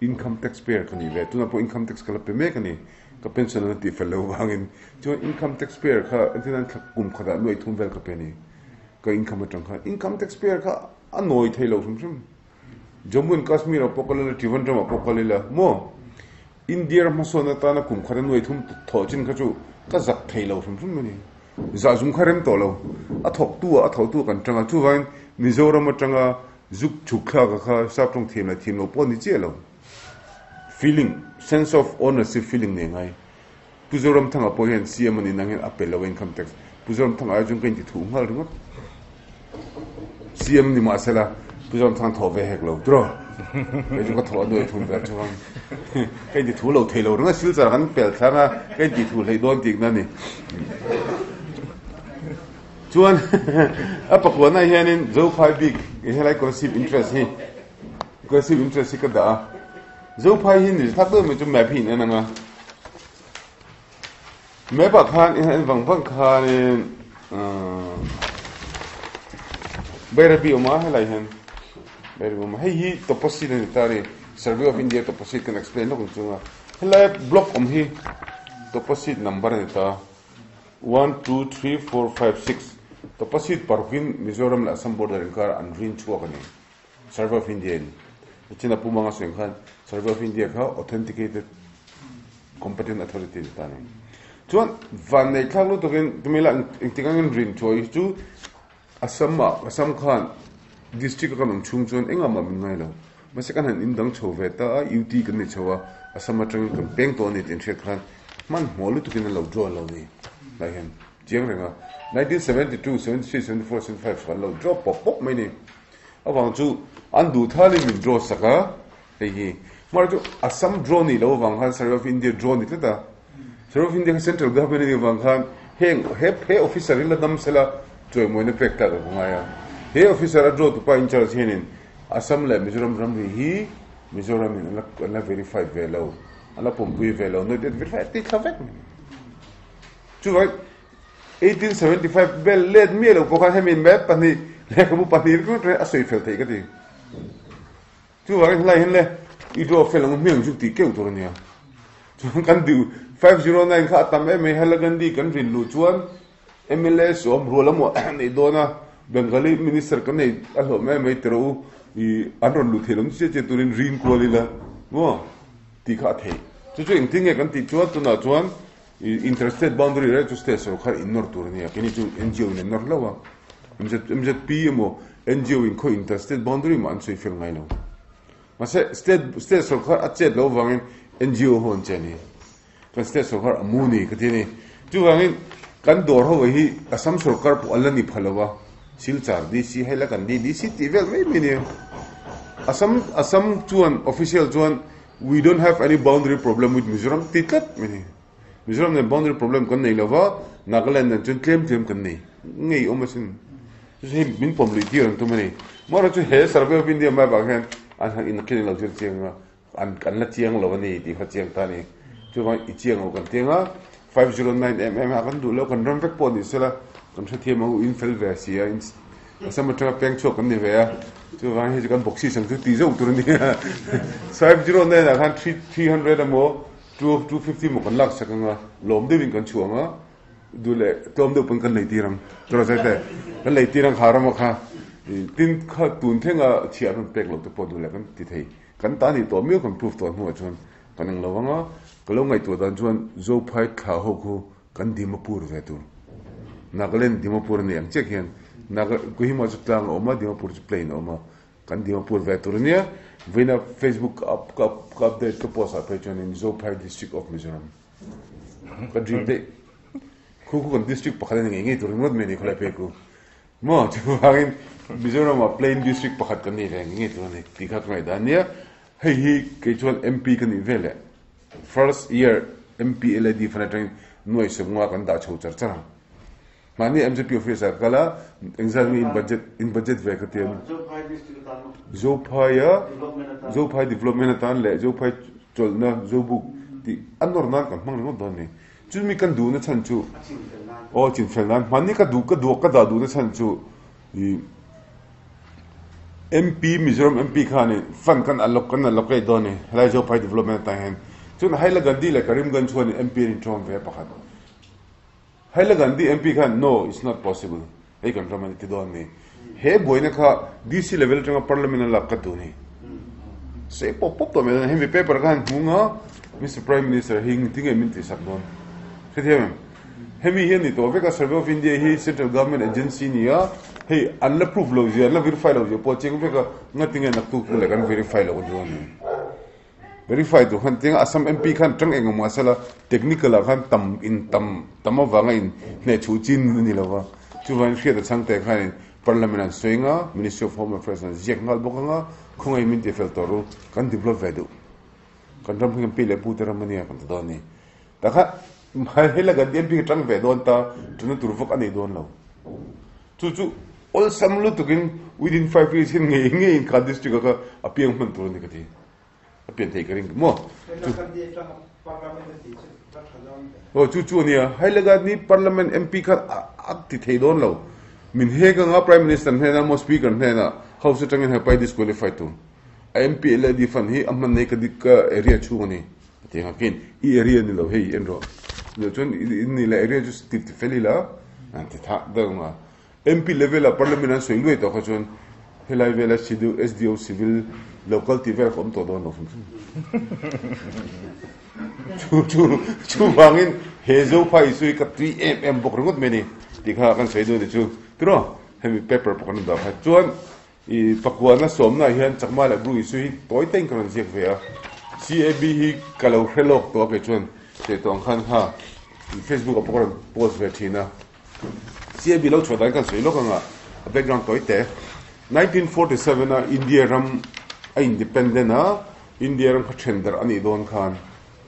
S2: Income tax payer ka ni ve, tunah pawh income tax ka la pe mek a ni. Ka pension an la tih fel lo vangin. Chuan income tax payer kha entir nan thla kum khatah nuaih thum vel ka pe a ni. Ka income atang khan income tax payer kha a nawi thei lo hrim hrim. Jammu and Kashmir ah pawh kal ila, Trivandrum ah pawh kal ila maw? India ram hmasawn atana kum khat a nuai thum thawh chin kha chu ka zak thei lo hrim hrim a ni. Zah zum kha rem tawh lo. A thawktu ah a thawhtu kan tang a, chuvangin Mizoram atanga zuk chhuk thlak a kha sap tawng thiam leh thiam lo pawh a ni chiah lo. Feeling, sense of ownership feeling nei ngai. Pu Zoramthanga pawh hian CM a nih nang hian a pe lo a income tax. Pu Zoramthanga ai chuan ka inti thuh nghal ringawt. CM ni mahsela Pu Zoramthanga thawh ve hek lo tiraw. Kei chu ka thawh a nuai thum vel chuan ka inti thu lo thei lo ringawt silchar kan pel thlang a ka inti thu hleih dawn tikna a ni. Chuan a pakuanah hianin Zophai bik helai Kolasib interest hi Kolasib interest hi ka dah a. Zophai hi ni thlak deuh mai chu map hi in en ang a. Map ah khan in en vang vang khanin Bairabi awm a helai hian Bairabi awm a. Hei hi Toposit a ni ta a ni. Survey of India Toposit kan explain lawk ang chunga. Helai block awm hi Toposit number a ni ta. One, two, three, four, five, six Toposit parukin Mizoram leh Assam border inkar an rin chhuak a ni. Survey of India in China Pu Manga sawi ang khan Survey of India kha authenticated competent authority ni ta a ni. Chuan vanneih thlak lutukin tumi lah engtik angin rin thuai hi chu Assam ah Assam khan district a kan awm chhung chuan engah mah min ngai lo. Mahse kan han indang chho ve ta a, UT kan ni chho a, Assam atangin kan peng tawh a ni tih an hriat khan hmanhmawh lutukin an lo draw lo ni. Lai hian chiang reng a, 1972, 73, 74, 75 kan lo draw pawp pawp mai ni. Avang chu an duh thalin min draw sak a, hei hi. Hmar chu Assam draw nih loh avang khan Survey of India draw ni tlat a. Survey of India kha Central Government a nih avang khan heng he he officer hi la dam sela chawimawina pek tlak a va ngai a. He officer a draw tupa in charge hianin Assam leh Mizoram ramri hi Mizoram in an la an la verify ve lo, an la pumpui ve lo, not yet verified tih thla vek mai. Chuvangin 1875 bel let miah lo pawh khan hemi map pahnih lehkhabu pahnih ringawt reng a sawi fel theih ka ti. Chuvangin helai hian le i draw fel ang hmiang chu tih keuh tur a nia. Chuan kan duh 509 kha a tam em mai Hailakandi kan rin luh chuan mla sawm rual emaw neih dawn a Bengali minister kan nei a hlawh mai mai tiraw u i an rawn luh theih lo chiah chiah turin rin kual ila maw tih kha a theih. Chu chu engtin nge kan tih chuan tunah chuan Interstate boundary reng chu state sorkar in nawr tur a nia, keini chu NGO in an nawr hlauh a, MZP emaw NGO in khaw interstate boundary mah an sawi fel ngai lo. Mahse state state sorkar a chet loh avangin NGO ho an che a ni. Kan state sorkar a mu ni ka ti a ni. Chuvangin kan dawr ho hi Assam sorkar pawh an la ni pha lo a, Silchar DC hei la kan DC tih vel mai mai a nia. Assam Assam chuan official chuan We don't have any boundary problem with Mizoram ti tlat mai ni. Mizoram nen boundary problem kan nei lova, Nagaland nen chuan tlem tlem kan nei ngei awm asin. Chu chu hei min pawm luih tir ang tum a ni. Amaherawhchu chu he Survey of India map ah hian an han in khin lo zir chiang a, an kan la chiang lo a ni tih kha chiang ta a ni. Chuvang i chiang lo kan tiang a, 509 mm ah kan duh lo, kan ram vek pawh ni sela kan hrethiam ang u, in fel ve si a, in Assam atanga peng chhuak kan ni ve a, chuvang hei chu kan boxi sang chu tih zauh tur a ni a, 509 ah khan 300 emaw 250 emaw kan lak sak ang a, lawm deuhin kan chhuah ang a, duh leh tlawm deuh pawn kan lei tir ang, chawlh zai te kan lei tir ang kha ram ah kha, tin kha tun thlenga chhiah rawn pek loh te pawh duh leh kan ti thei, kan ta nih tawh miau kan proof tawh hnuah chuan kan eng lo ang a, ka lo ngaihtuah dan chuan Zophai thla ho khu Kan Dimapur ve tur. Nagaland Dimapur a ni ang chiah khian Naga Kohima chu tlang a awm a, Dimapur chu plain a awm a. Kan Dimapur ve tur a nia. Vawiina Facebook ka up ka ka update ka post ah phei chuanin Zophai District of Mizoram ka dream daih. Khu khu kan district pakhat a ni ngei ngei tur ringawt mai a ni khawlai phei khu. Maw chuvangin Mizoram ah plain district pakhat kan nei ve ngei ngei tur a ni tih kha ka ngaihdan a nia. Hei hi kei chuan MP ka nih veleh First year MPLAD fund atangin nuai sawmnga kan dah chho char char ang. Mahni MZP office ah ka kal a, engzat nge in budget in budget ve ka ti a. Zophai a Zophai development atan leh Zophai chawlhna Zobuk tih a nawr nan kan hmang ringawt dawn a ni. Chumi kan duhna chhan chu aw chinfel nan mahni ka duh ka duh ka dah duhna chhan chu ih MP Mizoram MP khanin fund kan allocate kan allocate dawn a ni helai Zophai development atang hian chuan Hailakandi leh Karimganj chuanin MP an inṭawm ve pakhat Hailakandi MP khan no it's not possible hei kan ram a ni ti dawn a ni he buaina kha DC level atanga parliament a lak ka duh a ni se pawp pawp tawh mai dawn a ni hemi paper khan hmung a Mister Prime Minister hi engtin nge min tihsak dawn hrethiam em? Hemi hi a ni tawh vek a, Survey of India hi Central Government Agency ni a, hei an la proof lo zia, an la verify lo zia pawh a chiang vek a, ngatinge naktuk chu leh kan verify loh dawn a ni. Verify tur khan tiang a, Assam MP khan tang eng emaw a sela, technical ah khan tam in tam tam avanga in hnehchhuh chin a ni lo va, chuvangin hriat a chhang te khanin Parliament an sawi anga, Ministry of Home Affairs an ziak nghal bawk anga, khawngaih min tifel tawh ru, kan develop ve duh. Kan ram hi kan pi leh pu te ram a nia kan ti dawn a ni. Takha hela kan MP ka tang ve dawn ta, tuna tur vak a nei dawn lo. Chu chu awlsam lutukin within 5 years hian ngei ngeiin kha district ah kha a piang hman tur a ni ka ti. A pian thei ka ring maw? Chu Aw chu chu a nia. Hailagad ni Parliament MP khan a ti thei dawn lo. Min hek anga Prime Minister hnenah maw Speaker hnenah House atangin hepai disqualify tur. A MP leh fund hi a hman nei ka ka area chhung a ni. A ti ang khin i area ni lo hei en rawh. Lo chuan ni leh area chu ti ti fel ila an ti tha deuh ang a. MP level ah Parliament an sawi luai tawh kha chuan helai vela SDO civil local tih vel kha awm tawh dawn lo hrim hrim. Chu chu chuvangin he Zofa Isu hi ka tui em em bawk ringawt mai a ni tih kha kan sawi duh a ni chu. Tiraw hemi paper pawh kan rawn dah kha chuan I pakuana sawmna ah hian Chakma leh Bru Isu hi tawi teng ka rawn ziak ve a. CAB hi ka lo hre lawk tawh a kei chuan teh tawh ang khan kha Facebook ah pawh ka rawn post ve thin a. CAB lo chhuah dan kan sawi lawk ang a, a background tawi te. 1947 a India ram a independent a, India ram kha then darh a nih dawn khan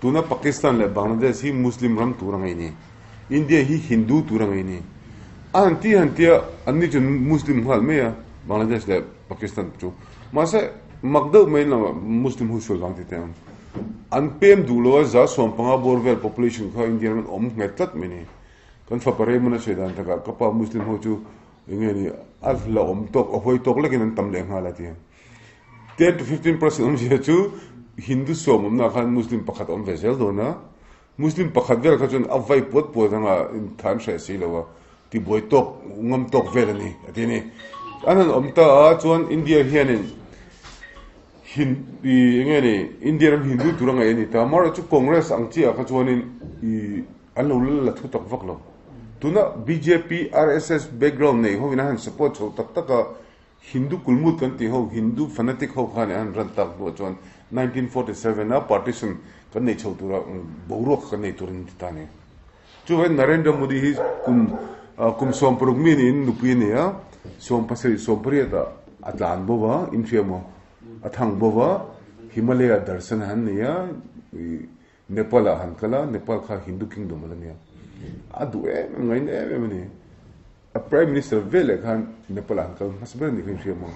S2: tuna Pakistan leh Bangladesh hi Muslim ram tur a ngaih ni. India hi Hindu tur a ngaih ni. A han ti han tia an ni chu Muslim nghal mai a, Bangladesh leh Pakistan chu. Mahse mak deuh mai lamah Muslim ho sual vang ti teh ang. An pem duh lo a, 150 bawr vel population kha India ram an awm nghet tlat mai ni. Kan fapa Raymond a sawi dan takah ka pa Muslim ho chu eng nge ni a hlauhawm tawk a huai tawk lekin an tam leh nghal a ti. 10 to 15% awmzia chu Hindu sawm awmna ah khan Muslim pakhat a awm ve zel dawn a, Muslim pakhat vel kha chuan a vai puat puat anga intha an hreh si lo a, tibuai tawk ngam tawk vel a ni a ti a ni. An han awm ta a chuan India hianin Hin i eng nge ni India ram Hindu tur a ngaih a ni ta, amaherawhchu Congress ang chiah kha chuanin i An lo la la thu tak vak lo. Tuna bjp, RSS background nei ho in an han support chho tak tak a, Hindu kulmut kan tih ho, Hindu fanatic ho khan an han ran tak hnuah chuan 1947 a partition kan nei chho tura boruak kan nei tur an ti ta a ni. Chuvangin Narendra Modi hi kum kum 60 mi niin nupui a nei a, 70 80 ah a tlan bo va, inhria maw? A thang bo va, Himalaya darshan a han nei a, Nepal ah han kal a, Nepal kha Hindu kingdom a la nia. A duh em em, ngaina em em a ni. A Prime Minister ve leh khan Nepal ah han kal hmasa ber a nih kha inhria maw?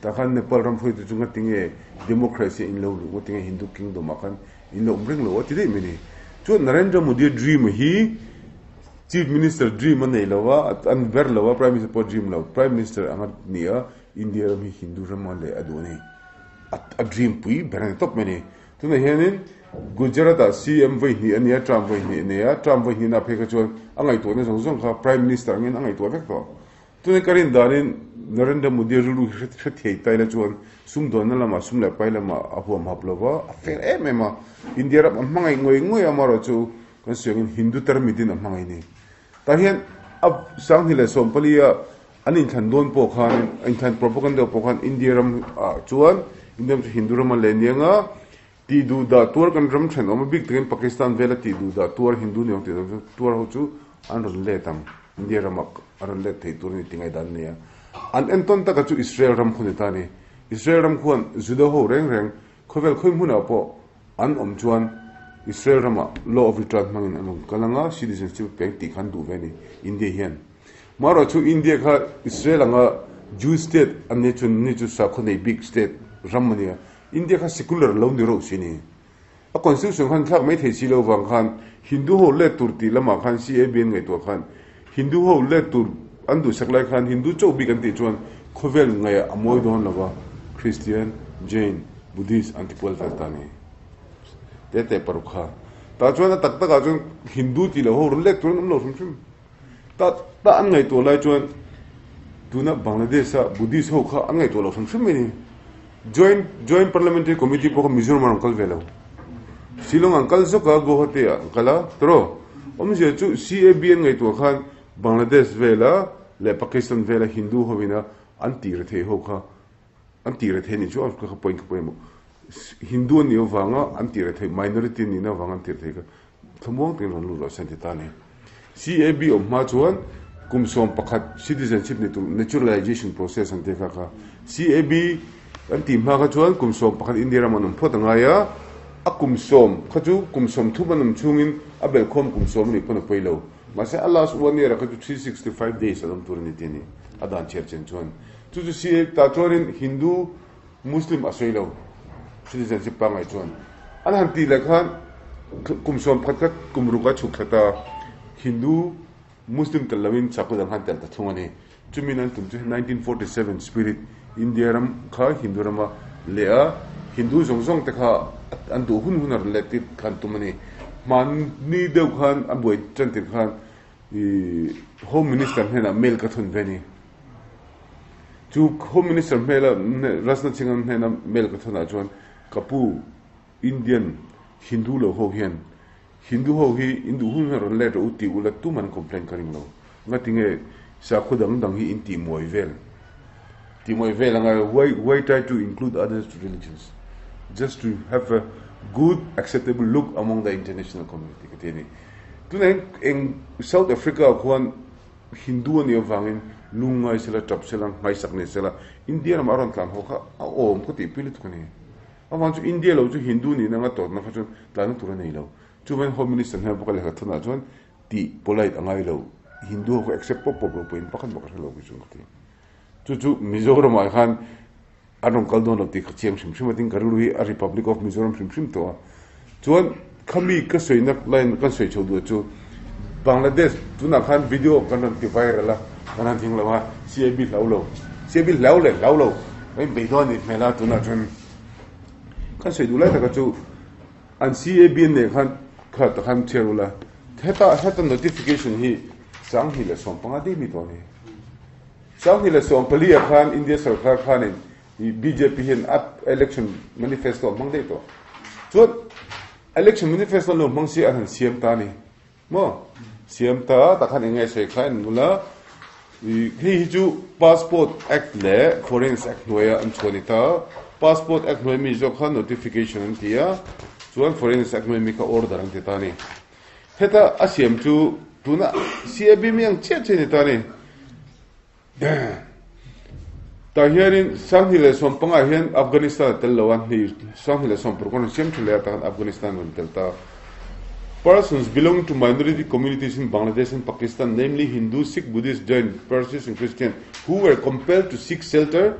S2: Tah khan Nepal ram hruaitu chu ngatinge democracy a in lo luh, ngatinge Hindu kingdom ah khan in lo awm reng lo a ti daih mai a ni. Chuan Narendra Modi dream hi Chief Minister dream a nei lo a, a ni ber lo a, Prime Minister pawh a dream lo. Prime Minister anga ni a, India ram hi Hindu ram a leh a duh a ni. A dream pui ber a ni tawp mai a ni. Tunah hianin Gujarat-ah CM vawi hnih a nia, term vawi hnih a nia, term vawi hnihna phei kha chuan a ngaihtuahna zawng zawng kha Prime Minister angin a ngaihtuah vek tawh. Tunah ka rin danin Narendra Modi rilru hi hre thei ta ila chuan sumdawnna lamah sum leh pai lamah a huam hap lo va, a fel em em a. India ram a hmangaih ngawih ngawih a, amaherawhchu kan sawi angin Hindu tarmit-in a hmangaih ni. Tah hian a 2014 a an inthlan dawn pawh khan, inthlan propaganda pawh khan India ram ah chuan India ram chu Hindu ram a leh aniang a, tih duh dah tuar kan ram thenawm a bik takin Pakistan vela tih duh dah tuar Hindu ni ang tih lam chu tuar ho chu an rawn let ang, India ram ah a rawn let theih tur a ni tih ngaihdan a nei a. An entawn taka chu Israel ram khu ni ta a ni. Israel ram khuan Juda ho reng reng khawvel khawi hmunah pawh An awm chuan Israel ramah law of return hmangin an rawn kal anga citizenship pek tih kha an duh ve a ni India hian. Marawh chu India kha Israel anga Jew state an nih chuan ni chu sakhaw nei bik state ram a nia. India kha secular lo ni reuh si ni. A constitution khan thlak mai thei si lo vang khan Hindu ho let tur tih lamah khan CAB an ngaihtuah khan Hindu ho let tur an duhsak lai khan Hindu chauh bik an tih chuan khawvel ngaihah a mawi dawn lo va, Christian, Jain, Buddhist an ti kual vel ta a ni. Te teh paruk kha. Tah chuan a tak takah chuan Hindu tih loh ho rawn let tur an awm lo hrim hrim. Ta ta an ngaihtuah lai chuan tuna Bangladesh a Buddhist ho kha an ngaihtuah lo hrim hrim mai ni. Joint Joint Parliamentary Committee pawh kha Mizoram a rawn kal ve lo. Shillong an kal zawk a, Guwahati ah an kal a, tawrh awmzia chu CAB an ngaihtuah khan Bangladesh vela leh Pakistan vela Hindu hovina an tih rethei ho kha an tih rethei anih chu a kha point kha pawimawh. Hindu an nih avanga an tih rethei minority an nihna avanga an tih rethei kha thlamuang takin rawn lut loh se an ti ta a ni. CAB awm hma chuan kum 11 citizenship ni tur naturalization process an tih kha kha CAB an tih hma kha chuan kum 11 India ram an awm phawt a ngai a, a kum sawm kha chu kum 30 an awm chhungin a belhkhawm kum 10 a nih pawn a pawi lo. Mahse a last one year ah kha chu 365 days an awm tur a ni tih a ni. A dan chhiar chen chuan chu chu si tah chuanin Hindu Muslim a sawi lo citizenship pangngai chuan an han tih leh khan kum 11 kha kum ruk a chhuk thla ta Hindu Muslim tel loin chakna dang khan tel ta thung a ni. Chumin an tum chu 1947 spirit India ram kha Hindu rama leh a Hindu zawng zawng te kha an duh hun hun a rawn let tir khan tum a ni. Hmanni deuh khan a buai tan tir khan i Home Minister hnenah mail ka thun ve a ni. Chu Home Minister hmela Rajnath Singh hnena mail ka thunah chuan ka pu Indian Hindu lo ho hian Hindu ho hi in duh hun hian rawn let rawh u tih ula tum an complain ka ring lo. Ngatinge sakhaw dang dang hi in tih muai vel tih muai vel anga why why try to include other religions just to have a good acceptable look among the international community ka ti a ni. Tunah hian eng South Africa ah khuan Hindu a nih avangin lungngai sela tap sela nghaisak nei sela India ramah a rawn tlan haw kha a awm ka tih pui lutuk a ni. Avang chu India lo chu Hindu nih nanga tawrhna kha chuan tlanna tur a nei lo. Chuvain Home Minister hmel bawk a lehkha thunah chuan tih polite a ngai lo. Hindu ho kha accept pawp pawp lo pawhin pakhat mah ka hre lo khi chuan ka ti. Chu chu Mizoramah khan an rawn kal dawn lo tih ka chiang hrim hrim a tin ka rilru hi a Republic of Mizoram hrim hrim tawh a. Chuan khami ka sawina line kan sawi chho duh chu Bangladesh tunah khan video kan rawn ti viral a, kan han thing lo a, CIB hlau lo, CIB hlau leh hlau lo kan inbeih dawn a nih hmel a tunah chuan kan sawi duh lai taka chu an CAB an neih khan kha ta khan chhiar ula heta heta notification hi 2015 daih mi tawh a ni. 2014 ah khan India sarkar khanin I bjp hian a election manifesto a hmang daih tawh. Chuan election manifesto an lo hmang si an han siam ta a ni. Maw? Siam ta tak khan eng nge sawi kha en nula. I hei hi chu Passport Act leh Foreigners Act hnuaia an chhuah a ni ta. Passport Act hnuai mi zawk kha notification an ti a, chuan Foreigners Act hnuai mi kha order an ti ta a ni. Heta a siam chu tuna CAB mi ang chiah chiah a ni ta a ni. Tah hianin 2015 hian Afghanistan a tel lo a, hni 2016 an siam tha leh a, tah khan Afghanistan rawn tel ta. Persons belonging to minority communities in Bangladesh and Pakistan, namely Hindu, Sikh, Buddhist, Jain, Parsis and Christian, who were compelled to seek shelter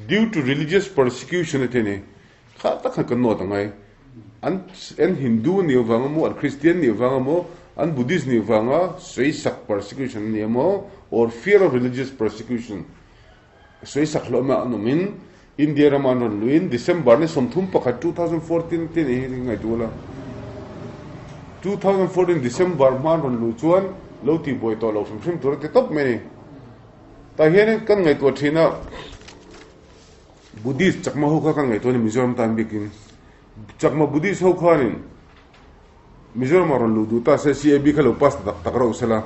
S2: due to religious persecution a ti a ni. Kha tak khan kan nawt ang ai. An an Hindu nih avang emaw, an Christian nih avang emaw, an Buddhist nih avanga sawisak persecution a ni emaw or fear of religious persecution sawisak hlawhna an awmin India rama an rawn luhin December ni 31 2014 te nih hi ngaihtuah la. 2014 December hma an rawn luh chuan lo tihbuai tawh lo hrim hrim tur a ti tawp mai a ni. Tah hianin kan ngaihtuah thin a. Buddhist chakma ho kha kan ngaihtuah a ni Mizoram tan bikin. Chakma Buddhist ho khanin Mizoram ah rawn luh duh ta se CAB kha lo pass tak tak reuh sela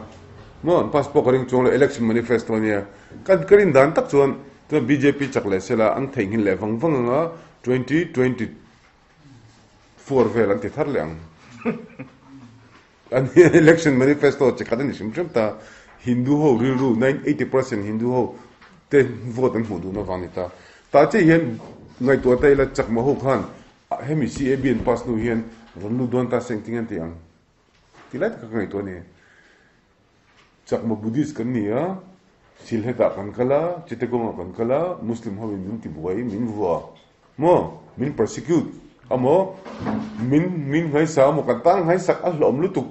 S2: maw an pass pawh ka ring chuang lo election manifesto ania. Kan ka rin dan tak chuan chuan bjp chak leh sela an theihnghilh leh vang vang anga 2024 vel an ti thar leh ang. An election manifesto chi khat a ni hrim hrim ta. Hindu ho rilru 80% Hindu ho te vote an hmuh duhna vang a ni ta. Tah chiah hian ngaihtuah ta ila Chakma ho khan hemi CAB an pass hnu hian rawn lut dawn ta se engtin an ti ang ti lai taka ka ngaihtuah a ni. Chakma Buddhist kan ni a, Sylhet ah kan kal a, Chittagong ah kan kal a, Muslim ho in min ti buai, min vua maw, min persecute amaw, min min nghaisa amaw, kan tan nghaisak a hlawm lutuk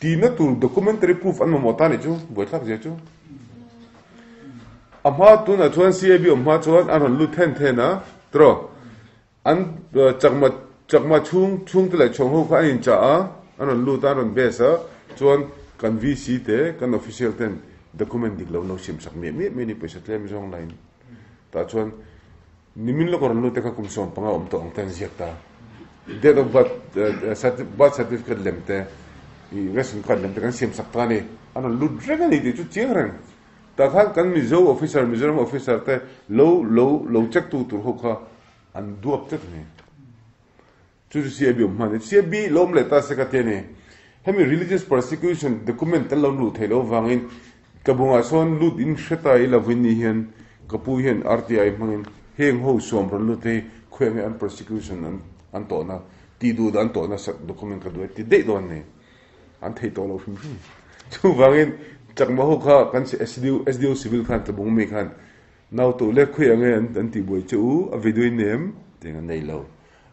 S2: tihna tur documentary proof an mamawh ta nih chu, buaithlak zia chu. A hma tunah chuan CAB awm hma chuan a rawn lut then then a, tiraw? An chakma chakma chhung chhungte leh chhawng ho kha an inchah a, an rawn lut a, an rawn base a, chuan kan VC te, kan official ten document dik lo an lo siam sak miah miah mai a ni, pawisa tlem zawng lain. Tah chuan nimin lawk a rawn lut te kha kum 15 awm tawh ang te an ziak ta. Date of birth, birth certificate lem te, i ration card lem te kan siam sak ta a ni. An rawn lut reng a ni tih chu chiang reng. Tah khan kan Mizo officer, Mizoram officer te lo lo lo check tu tur ho kha an duap tlat a ni. Chu chu CAB awm hman a ni. CAB lo awm leh ta se ka ti a ni. Hemi religious persecution document an lo luh theih loh avangin ka bungah sawn lut in hre ta ila vawiin ni hian ka pu hian RTI hmangin heng ho suam rawn lut hi khawiah nge an persecution an an tawhna tih duh dan tawhna document ka duh e ti daih dawn a ni. An thei tawh lo hrim hrim. Chuvangin Chakma ho kha kan SDO SDO civil khan tlabung mi khan nau to le khui ange an an ti buai che u a video in nem teng an nei lo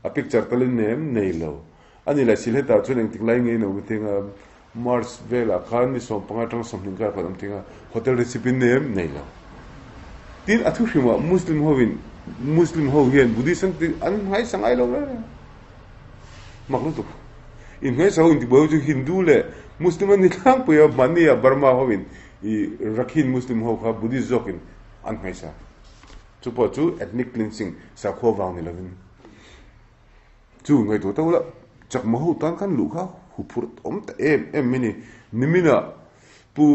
S2: a picture talin nem nei lo ani la sil heta chuan engtik lai nge no tinga March vela khan ni 15 tang 20 kar khan am tinga hotel recipe nem nei lo tin a thu hrima Muslim hovin Muslim ho hian Buddhist an ti an ngai sangai lo re mak lu tuk in ngai sa in ti bo chu Hindu le Muslim an ni thlang puia mania Burma hovin i Rakhine Muslim ho kha Buddhist zokin an ngai sa chu po chu ethnic cleansing sa kho wang ni lovin chu ngai to to la chakma ho tan kan lu kha hu phur om ta em em mini nimina pu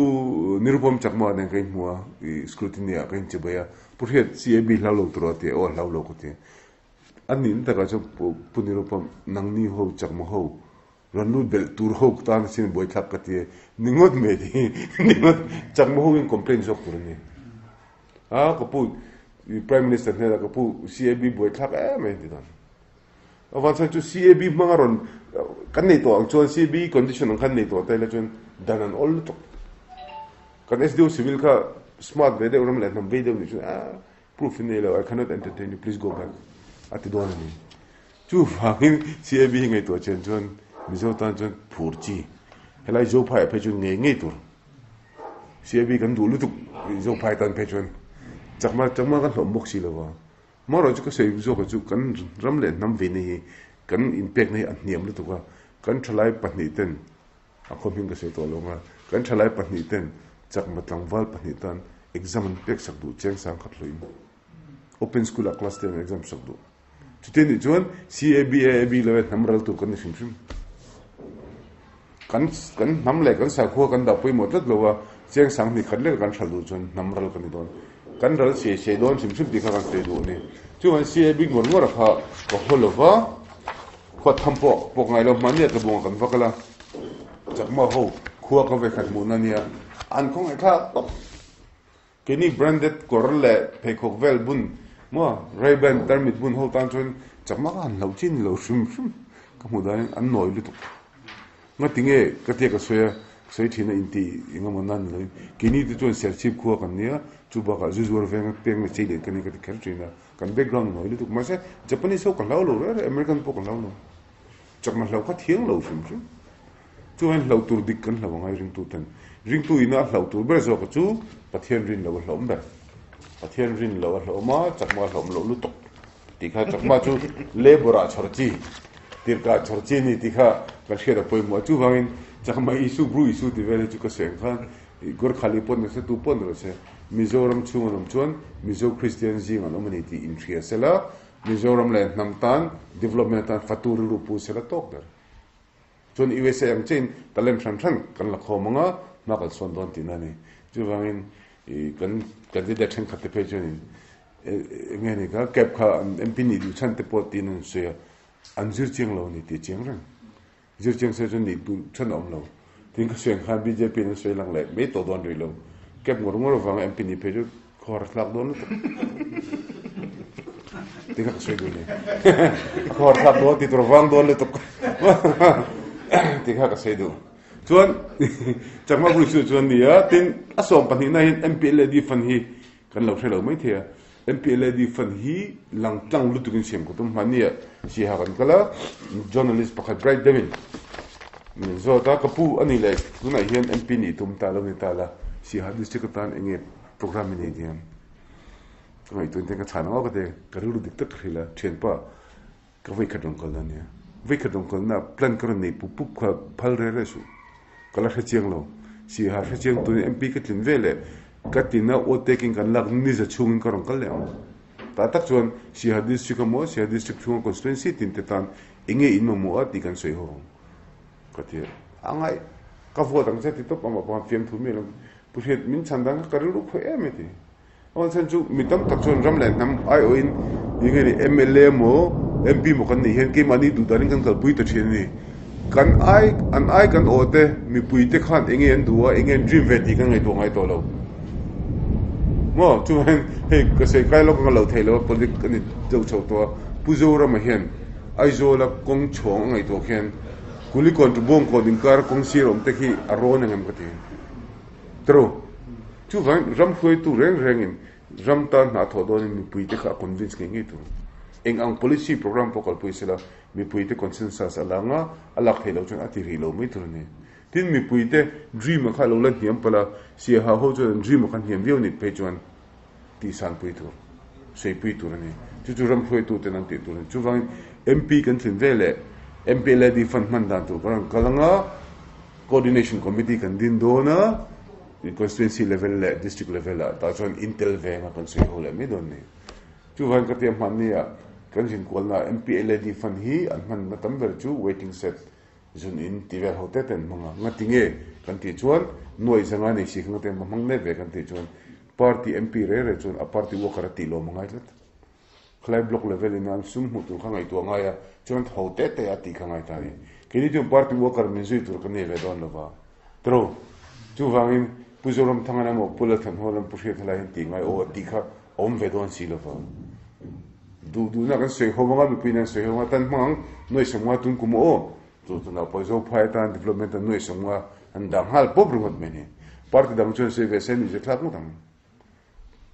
S2: Nirupam Chakma nen kai hmua i scrutiny a kan chibaya pu hiat CAB hlau lo tur te o hlau lo ko te an nin taka chu pu Nirupam nangni ho chakma ho ranu bel tur ho tan sin boi thak ka te ningot me di ningot chakma ho in complain jok tur ni a ko pu prime minister ne ka pu CAB boi thak e me ti dan awan chan chu CAB mangaron kan nei to ang chuan CAB condition ang kan nei to tai la chuan dan an ol to kan SDO civil kha smart ve deuh ram le nam ve deuh ni chu a proof in nei lo I cannot entertain you please go back ati don ani chu wangin CAB ngai to chen chuan Mizo tan chuan phur chi helai zo phai phe chu nge nge tur CAB kan du lutuk zo phai tan phe chuan chakma chakma kan hlom bok si lo wa mo ro chu ka sei zo ka chu kan ram le nam ve ni hi kan in pek nei an hniam lutuk a kan thalai pahnih ten a khom hing ka sei to lo nga kan thalai pahnih ten chakma tlangwal pahnih tan exam an pek sak du cheng sang khat loin open school a class 10 exam sak du chutin ni chuan CAB AAB lo nam ral tur kan ni hrim hrim kan kan nam le kan sa khua kan da pui mo tlat lo wa cheng sang ni khat le kan thal du chuan nam ral kan ni don kan ral se se don sim sim ti kha kan se du ni chuan CAB ngor ngor kha ko holova khwa tham po pok ngai lo man ne ka bung kan vakala chakma ho khua ka ve khat mu na nia an khong ai kha keni branded kor le pheikhok vel bun mo Ray-Ban termit bun ho tan chuan chakma kan lo chin lo hrim hrim ka hmu dan an noi lutuk nga tinge ka tia ka soya soi thina in ti inga mon nan lo kini ti chuan serchip khua kan nia chu ba ka zu veng peng na chei le kan ka ti kher thina kan background noi lutuk ma se Japanese ho kan lo lo re American po kan lo lo chakma lo kha thiang lo hrim hrim chu an lo tur dik kan lo ngai ring tu ten ring tu ina lo tur ber zo ka chu Pathian rin lo hlom ber Pathian rin lo hloma chakma hlom lo lutuk ti kha chakma chu labor a chorchi tirka chorchi ni ti kha ka hriat a pawimawh chu wangin chakma isu bru isu ti vel chu ka seng khan Gorkhali pon ne se tu pon ro se Mizoram chung an awm chuan Mizo Christian zing an awm ani ti in hria sela Mizoram le hnam tan development tan fatur ru pu sela tok ber chuan USA ang chein talent hran hran kan la khawm anga hma kan sawn dawn tihna ani chu wangin kan candidate thenkhat te phei chuanin nge ni kha cap kha an MP ni du chan te pawh tin an sawi a an zir chiang lo ani tih chiang reng zir chiang se chuan ni du chan a awm lo tin ka sawi ang khan BJP an sawi lang leh mai tawh dawn rih lo cap ngawr ngawr avanga MP ni phei chu khawar thlak dawn lutuk tin kha ka sawi duh ni khawar thlak dawn ti tur vang dawn lutuk tin kha ka sawi duh chuan chakma bul chu chuan nia tin a 12 na hian MPLAD fund hi kan lo hre lo mai thei a MPLAD fund hi lang tlang lutukin siam ko tum hmania si ha kan kala journalist pakhat bright deuhin min zawt a ka pu ani le tunah hian MP ni tum ta lo ni ta la si ha district atan enge program ni diam ka ngai tun te ka chhan ka te ka ru dik tak hrila thian pa ka vai khat rong kal na nia vai khat rong kal na plan ka nei pu pup kha phal re re su kala hre chiang lo si ha hre chiang tu MP ka tlin ve le ka tina o taking kan lak ni za chung ka rong kal le ang ta tak chuan si ha district mo si ha district chung constituency tin te tan enge in mo mo a ti kan soi ho ka ti angai ka vote ang che ti top ama pa fiam thu mi lo pu hriat min chan dang ka ru khoi em ti on chan chu mi tam tak chuan ram le nam ai o in enge ni MLA mo MP mo kan ni hian ke mani du danin kan kal pui ta thin ni kan ai an ai kan o te mi pui te khan enge an duwa enge an dream ve ti kan ngai to ngai to lo mo chu hen hei ka sei kai lo ka lo thei lo politic kan ni deuh chho to pu Zoram a hian Aizawl a kawng chhawng a ngaih tawh khian kulikon tu bawng kawn inkar kawng sir awm te khi a rawn angem ka ti. Tiraw? Chuvangin ram hruaitu reng rengin ram tan hna thawh dawnin mipuite kha a convince ngei ngei tur. Eng ang policy program pawh kalpui sela mipuite consensus a la anga a lak theih loh chuan a ti rih lo mai tur a ni. Tin mipuite dream a kha a lo la hniam palh a, Siaha ho chuan an dream a kha hniam viau nih phei chuan tihsanpui tur, saipui tur a ni. Chu chu ram hruaituten an tih tur a ni. Chuvangin MP kan thlin ve leh MPLAD fund hman dan tur kan rawn kal anga Coordination Committee kan din dawn a, Constituency level leh District level ah tah chuan intel ve anga kan sawi ho leh mai dawn a ni. Chuvangin ka tia hmanni ah kan zinkualna ah MPLAD fund hi an hmanna tam ber chu waiting shed Zun in ti vel ho te ten hmang a, ngati nge kan tih chuan nuaih zanga nei si kha ngati an va hmang nek ve kan tih chuan party MP re re chuan a party worker a tih lawm a ngai tlat. Khalai block level in an sum hmuh tur kha ngaihtuah ngai a, chuan ho te te a tih kha ngai ta a ni. Keini chuan party worker min zui tur kan nei ve dawn lova. Tro. Chuvangin Pu Zoramthanga emaw Pu Lalthanhawla emaw Pu Hriathala hian tih ngai aw a tih kha a awm ve dawn si lova. Duh duhna kan sawi ho anga mipui in an sawi ho anga tan hmang ang nuaih sawmnga tum kum aw chu tunah pawh Zophai atan development a nuaih sawmnga an dah nghal pawp ringawt mai ni. Party dang chuan sawi ve se nuih zet thlak ngawt ang.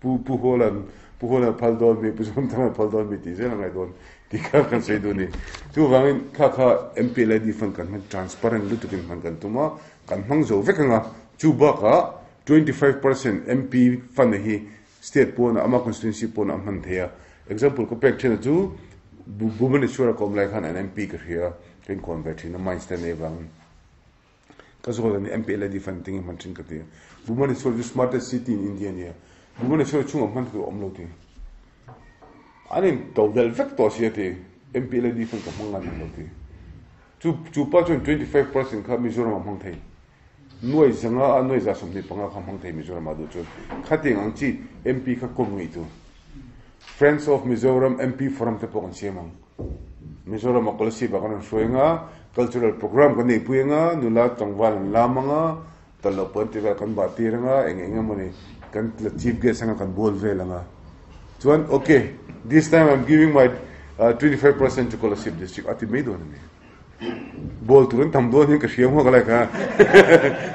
S2: Pu Pu Hawlan Pu Hawlan a phal dawn mi Pu Zawmthanga a phal dawn mi tih zel a ngaih dawn tih kha kan sawi duh a ni. Chuvangin kha kha MPLAD fund kan hman transparent lutukin hman kan tum a, kan hmang zo vek anga chu bakah 25% MP fund hi State pawnah ama constituency pawnah a hman thei a. Example ka pek thin a chu Bhubaneswar a ka awm lai khan an MP ka hria a, ka inkawn ve thin a mines te nei avangin. Ka zawt a ni MP lady fan ting i hman thin ka ti a. Bhubaneswar chu smartest city in India a ni a. Bhubaneswar chhungah hman tur a awm lo ti. An in to del vek tawh si a ti. MP lady fan ka hmang ngai lo ti. Chu chu pa chuan 25% kha Mizoram ah hmang thei. Nuai zanga a nuai za 25 kha hmang thei Mizoram ah duh chuan khatiang ang chi MP kha kawm ngei tur. Friends of Mizoram MP Forum te pawh kan siam ang. Mizoram ah Kolasib ah kan rawn hruai anga, cultural program kan neihpui anga, nula tlangval an lam anga, tallo pawh an ti vel kan bah tir anga, eng eng emaw ni kan la chief guest anga kan bual vel anga. Chuan ok, this time I'm giving my 25% to Kolasib district a ti mai dawn a ni. Ball tur an tam dawn hian ka hria hmuak a lai kha.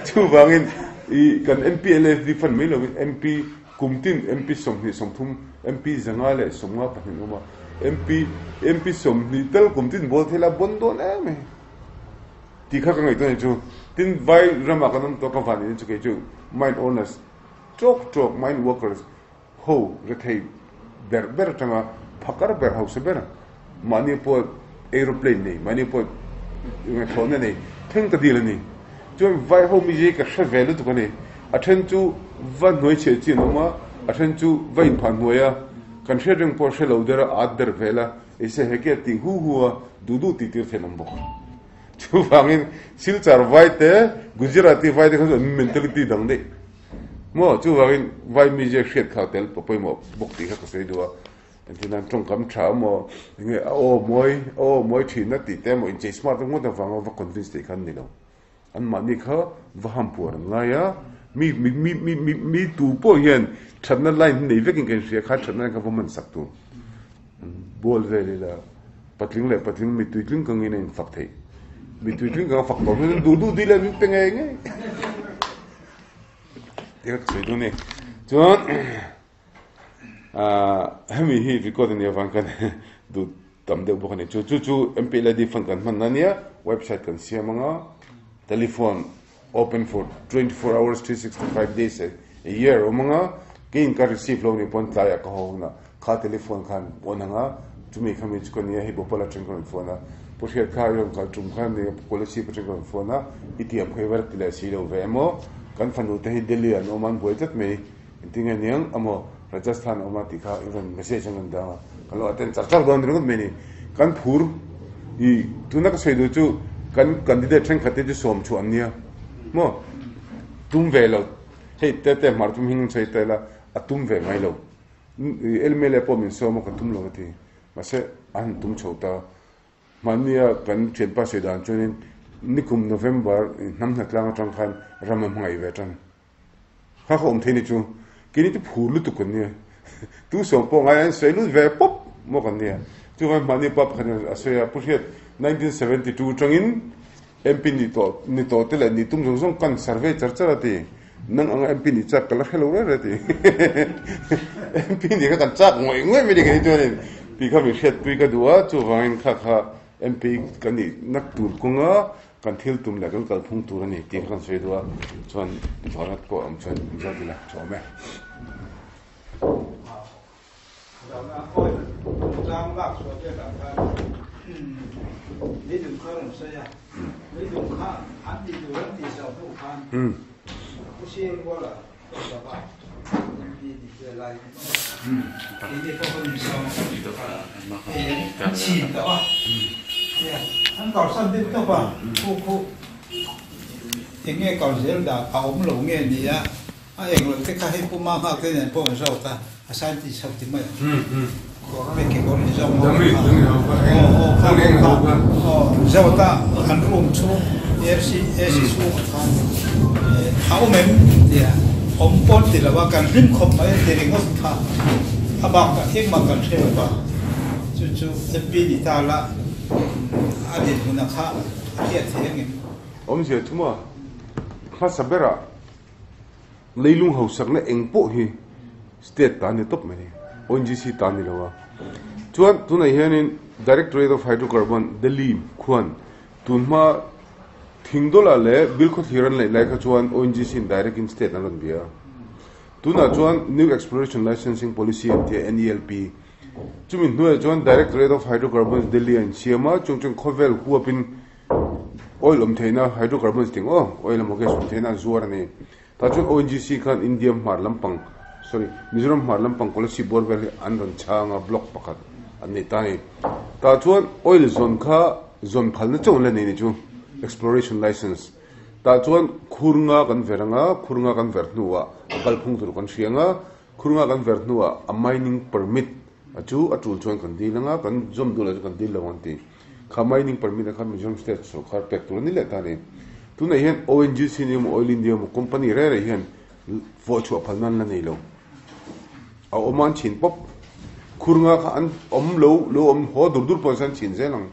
S2: Chuvangin i kan MP LFD fund mai lovin MP kum tin MP 20, 30 MP 152 an awm a. MP MP 20 tal kum tin ball thei la bon dawn em mai. Tih kha ka ngaihtuah ni chu. Tin vai ramah kan awm tawh ka van in chu kei chu mine owners tawk tawk mine workers ho rethei ber ber atanga phakar ber hausa ber mahni pawh aeroplane nei mahni pawh ngaihthawhna nei thleng ka dil a ni. Chuan vai ho mi ka hre ve lutuk a ni. A then chu va hnuai chhiah chi an awm a, a then chu va inphah hnuai a, kan hriat reng pawh hre lo der a, at der vel a, eise heke a tih hu hu a, duh duh tih tir theih an awm bawk. Chuvangin Silchar vai te, Gujarati vai te kha chu an mentality dang daih. Maw, chuvangin vai mizia hriat kha tel pawimawh bawk tih kha ka sawi duh a, engtin nan tawngkam tha emaw, enge a aw mawi, a aw mawi thin a tih te emaw inchei smart ngawt avanga va convince theih kha an ni lo. Anmahni kha va hampuar an ngai a, mi mi mi mi mi mi tu pawh hian thatna line hi nei vekin ka inhria kha thatna line kha va man sak tur. Bual vel ila patling leh patling mittui tling kangin a infak theih. Mittui tling kanga fak tawh hnuin duh duh dil a min pe ngei ngei. Ti ka sawi dawn a ni. Chuan hemi hi record a nih avang khan duh tam deuh bawk a ni. Chu chu chu MPLAD fund kan hman na nia, website kan siam anga, telephone open for 24 hours 365 days a year awm anga, keiin ka receive lo nih pawn tlaiah ka haw hunah kha telephone khan on anga, chumi khami chu ka nia hei Bhopal atang ka rawn phone a, Pu Hriat kha i rawn kal tum khan nia Kolasib atang ka rawn phone a, i tiam kha i va ti leh si lo ve emaw, kan fanu te hi Delhi ah an awm a an buai tlat mai. Engtinge niang amaw Rajasthan a awm a tih kha even message an rawn dang a, kan lo attend char char dawn ringawt mai a ni. Kan phur i tuna ka sawi duh chu kan candidate thenkhat te chu sawm chhuah an nia maw tum ve lo hei te te hmar tum hming sawi ta ila a tum ve ngai lo MLA pawh min sawm a ka tum lo a ti mahse a han tum chho ta. Hmannia kan thianpa sawi dan chuanin nikum November hnam hnatlang atang khan ram a hmangaih ve tan. Kha kha awm thei ni chu keini chu phur lutuk kan nia. Tu sawm pawh ngai an sawi lut ve pawp maw kan nia. Chuvang hmanni pa pakhat in a sawi a, Pu Hriat, 1972 tangin MP ni tawh ni tawh te leh ni tum zawng zawng kan survey char char a ti. Nang anga MP nih chak ka la hre lo reng reng ti. MP nih kha kan chak ngawih ngawih mai ni kei chuanin tih kha min hriatpui ka duh a, chuvangin kha kha MP ka nih nak tur kawnga kan thil tum leh kan kalphung tur a ni tih kha kan sawi duh a, chuan zawhna pawh a awm chuan zawt ila tha awm e.
S3: A eng loh te kha hei puma nghak te nen pawh an zawt a, a scientist ho ti mai ang. Kawr leh kekawr in zawk ho kha aw aw kha ho kha aw zawt a an room chhung AC AC chhungah khan a awm em tia awm pawn ti lo a kan hlim khawp mai a ti ringawt kha a bakah engmah kan hre lo va chu chu MP ni ta la a dinhmunah kha a hriat thei angem?
S2: Awmzia thuma hmasa berah Leilung hausakna eng pawh hi state ta a ni tawp mai, ONGC ta a ni lo a. Chuan tunah hianin Directorate of Hydrocarbon, Delhi khuan tunhma Thingdawla leh Bilkhawthlir an laih lai kha chuan ONGC in direct in state an rawn bia a. Tunah chuan New Exploration Licensing Policy an ti a, NELP. Chumi hnuaiah chuan Directorate of Hydrocarbons, Delhi a insiam a, chung chuan khawvel huapin Oil awm theihna, hydrocarbons tih aw, oil emaw gas awm theihna an zuar a ni. Tah chuan ONGC khan India hmar lampang, sorry, Mizoram hmar lampang Kolasib bawr vel hi an rawn chhang a, block pakhat an nei ta a ni. Tah chuan oil zawn kha zawn phalna chauh an la nei ni chu, exploration license. Tah chuan khur nga kan ver anga, khur nga kan ver hnuah a kalphung tur kan hria anga, khur nga kan ver hnuah a mining permit a chu a tul chuan kan dil anga, kan zawm duh loh chu kan dil lo ang ti. Kha mining permit a kha Mizoram state sorkar pek tur a ni leh ta a ni. Tunah hian ONGC ni emaw Oil India emaw company reng reng hian vawh chhuah phal nan la nei lo. A awm a an chhin pawp. Khur nga kha an awm lo lo awm haw dur dur pawh an chhin zel ang.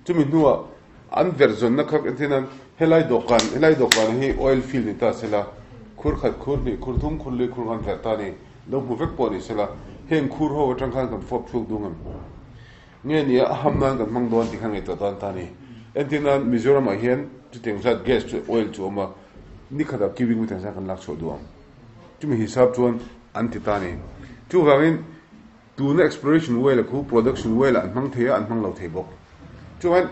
S2: Chumi hnuah an verh zawnna kha entir nan helai dawhkan helai dawhkan hi oil field ni ta sela khur khat khur hnih khur thum khur li khur kan verh ta a ni. Lo hmu vek pawh ni sela heng khur ho atang khan kan fawp chhuak dung em? Nge nia a ham nan kan hmang dawn tih kha ngaihtuah tan ta a ni. Entir nan Mizoram ah hian chutiang zat gas chu oil chu a awm a, ni khatah cubic meter zat kan lak chhuah duh ang. Chumi hisap chuan an ti ta a ni. Chuvangin tuna exploration well a khu production well ah an hmang thei a, an hmang lo thei bawk. Chuvangin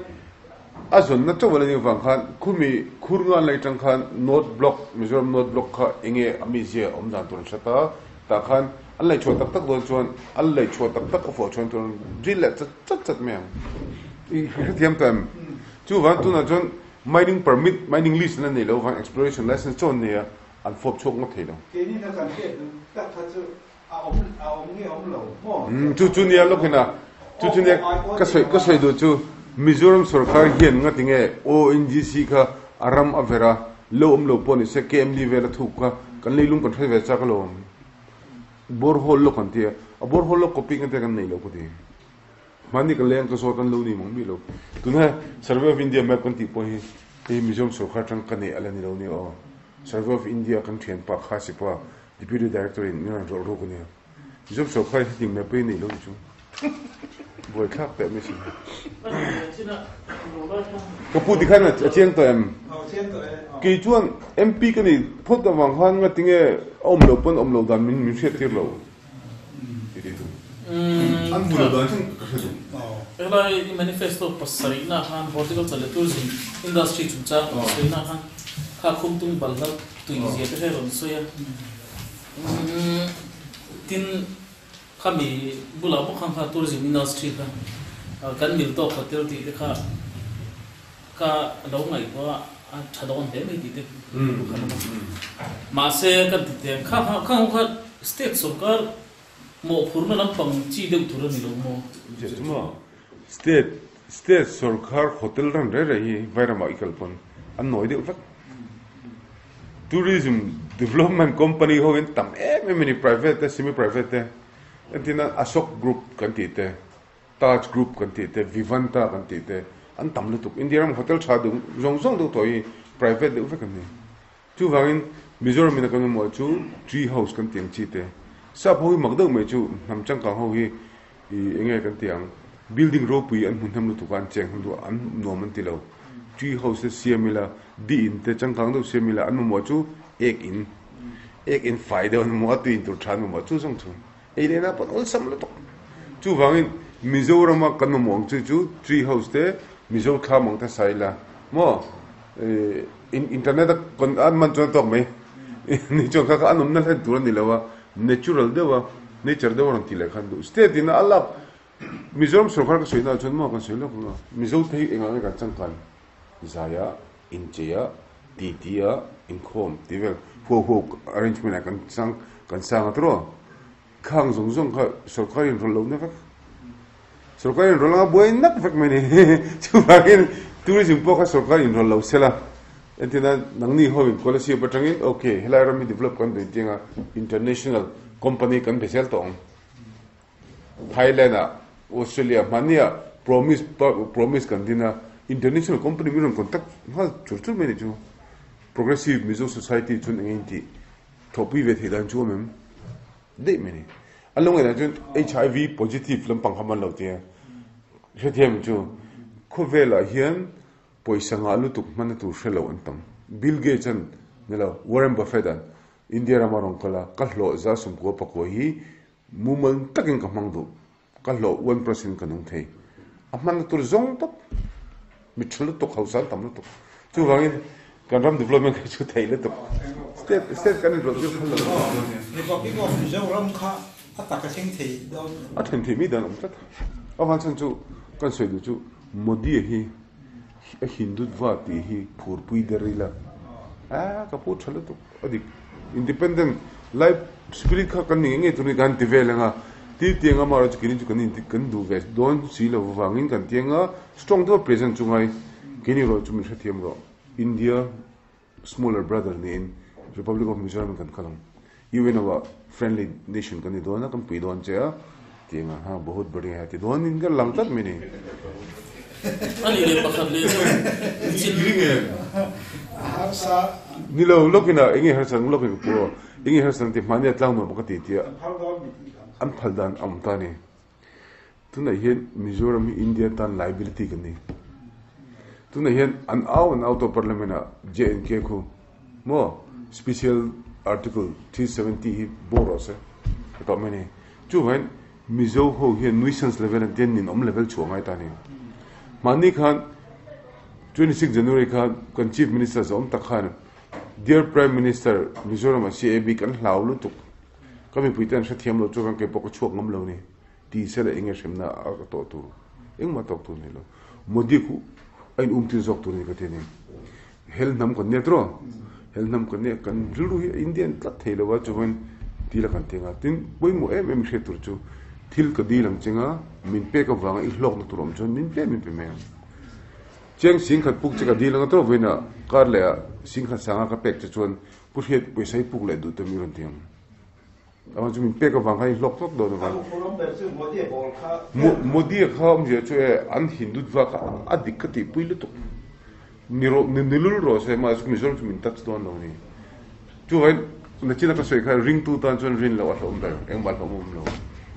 S2: a zawnna chauh a la nih avang khan khumi khur ngan lai atang khan North Block, Mizoram North Block kha enge a mizia awm dan tur an hre ta. Tah khan an laihchhuah tak tak dawn chuan an laihchhuah tak tak a fuah chuan chuan drill leh chat chat chat mai ang. I hrethiam ta em? Chuvang tunah chuan mining permit, mining lease an la nei lo vang exploration license chaw an nei a, an fawp chhuak ngawt thei lo.
S3: Keini na kan hriat duh tak kha chu a awm a awm nge awm lo maw?
S2: Umm chu chu nia lawk ina chu chu nia ka sawi ka sawi duh chu Mizoram sorkar hian ngati nge ONGC kha a ram a ver a, Lo awm lo pawh ni se KMD vel a thuk kha kan leilung kan hre ve chak alawm. Borehole lawk an ti a, a borehole lawk copy kan te kan nei lo ka ti. Hmani ka leng ka zawt an lo ni mang mi lo. Tuna Survey of India map kan tih pawh hi hei Mizoram sorkar atang ka neih a la ni lo nia aw. Survey of India kan thianpa Khasipa Deputy Director in min rawn rawlh ruk a nia. Mizoram sorkar hi hetiang map hi nei lo ni chu. Buai thlak teh mai si. Ka pu tikhan a chiang tawh em? Kei chuan MP ka nih phawt avang khan nga tinge a awm lo pawn awm lo dan min min hriat tir lo. An hmu lo dan chu ka hre duh.
S4: Helai i manifesto pasarihna khan horticulture leh tourism industry chungchang sawina khan kha khumtung balhla tui zia te kha i rawn sawi a. Tin, Khami bulah bawk khan kha tourism industry kha kan mil tawk hotel tih te kha ka lo ngaihtuah a tha dawn hle mai tih te kha la mahse kan ti teh kha kha kha kha state sorkar mawhphurna lampang chi deuh tur a ni lo maw?
S2: State state sorkar hotel ran rei rei hi Vairamah i kal pawn an nawi deuh vek. Tourism Development Company ho in tam em em a ni, private te, semi private te, entirna Ashok Group kan tih te, Taj Group kan tih te, Vivanta kan tih te, an tam lutuk. India ram hotel tha deuh zawng zawng deuh tawh hi private deuh vek an ni. Chuvangin Mizoram in a kan mamawh chu tree house kan tih ang chi te. Sap ho hi mak deuh mai chu hnam changkang ho hi ih eng nge kan tih ang building ropui an hmu hnem lutuk a an cheng hnem lutuk a an nuam an ti lo. Tree house te siam ila di in te changkang deuh siam ila an mamawh chu ek in ek in fai deuh an mamawh a tui in tur tha an mamawh chu zawng chu ei leh na pawn awlsam lutuk. Chuvangin Mizoram a kan mamawh ang chu chu tree house te Mizo thlam ang te sa ila maw ih internet a kon an man chuan a tawk mai ni chuan kha kha an awmna hlen tur a ni lo a natural deuh a nature deuh a rawn tih leh khan duh state in a lak Mizoram sorkar ka sawi na ah chuan maw kan sawi lawk ang a Mizo te hi engah nge kan changkan zai a inchei a titi a inkhawm tih vel huau huau arrangement ah kan chang kan sang a tawrh Khang zawng zawng kha sorkar in rawlh lohna vek. Sorkar in rawlh anga buai nak vek mai ni. Chuvangin tourism pawh kha sorkar in rawlh lo sela. Entirna nangni ho in Kolasib atangin ok helai ram hi develop kan duh intianga international company kan be zel tawh ang. Thailand ah Australia hmania promise promise kan din a international company min rawn contact nghal chur chur mai ni chu. Progressive Mizo Society chuan eng engin tih Thawhpui ve theih dan chu awm em? Daih mai ni. An lo ngaihdan chuan HIV positive lampang kha man lo tia. Hrethiam chu khawvelah hian pawisa ngah lutuk hmanna tur hre lo an tam. Bill Gates an ni lo, Warren Buffett an India rama rawn kal a, ka hlawh za sawmkua pakua hi mumal takin ka hmang duh. Ka hlawh 1% ka nung thei. A hmanna tur zawng tawp. Mi tha lutuk, hausa an tam lutuk. Chuvangin kan ram development kha chu thei lutuk. State state kan inrawlh tir phal lo.
S3: Republic of Mizoram kha a tak a thleng thei dawn.
S2: A thlen theih mi dan awm tlat. A van chhan chu kan sawi duh chu Modi-a hi a Hindutva tih hi phurpui der ila. A ka pu tha lutuk. A dik. Independent life spirit kha kan ni ngei ngei tur a ni kan ti vel ang a, ti tiang a amaherawhchu chu keini chu kan inti kan duh ve dawn si lo vangin kan ti ang a, strong deuha present chu ngai keini erawh chu min hrethiam rawh. India smaller brother niin Republic of Mizoram in kan kal ang. UNO ah friendly nation kan ni dawn a, kan pui dawn che a, ti ang a, ha bahut badhiya hai ti dawn in ka lang tlat mai ni.
S4: A nih leh pakhat leh chu chin.
S2: Ni lo lawkin a enge harsa ang lawkin ka pu a, enge harsa ang ti hmahni a tlang nuam ka ti tia an phal dan a awm ta a ni. Tunah hian Mizoram hi India tan liability kan ni. Tunah hian an au an au tawh parliament ah JNK khu maw special article 370 hi bawh rawh se ka tawh mai a ni. Chuvangin Mizo ho hian nuisance level an tia ninawm level chhuah ngai ta a ni. Mahni khan 26 January khan kan Chief Minister zawm tak khan Dear Prime Minister Mizoram ah CAB kan hlau lutuk Ka mipui te an hrethiam lo chuan kei pawh ka chhuak ngam lo ni ti sela eng nge hremna a ka tawh tur engmah tawk tur ni lo. Modi khu a in um tir zawk tur ni ka ti a ni. Hel hnam kan nia tiraw? Hel hnam kan nia kan rilru hi a Indian tlat thei lo a chuan ti la kan ti anga tin pawimawh em em hriat tur chu thil ka dil ang chenga min pek avanga i hlawkna tur awm chuan min pe min pe mai ang. Cheng singkhat puk che ka dil anga tiraw vawiinah kar leh ah singkhat sanga ka pek che chuan Pu Hriat pawisa hi puk leh duh te mi rawn ti ang. Amah chu min pek avang khan i hlawk tawp dawn avang. Modi-a kha awmzia chu e an Hindutva kha a dik ka tihpui lutuk. Ni rawh ni lul rawh se mahse Mizoram chu min touch dawn lo a ni. Chuvangin nachina ka sawi kha ringtu tan chuan rin loh a hlauhawm ber engmah hlauhawm awm lo.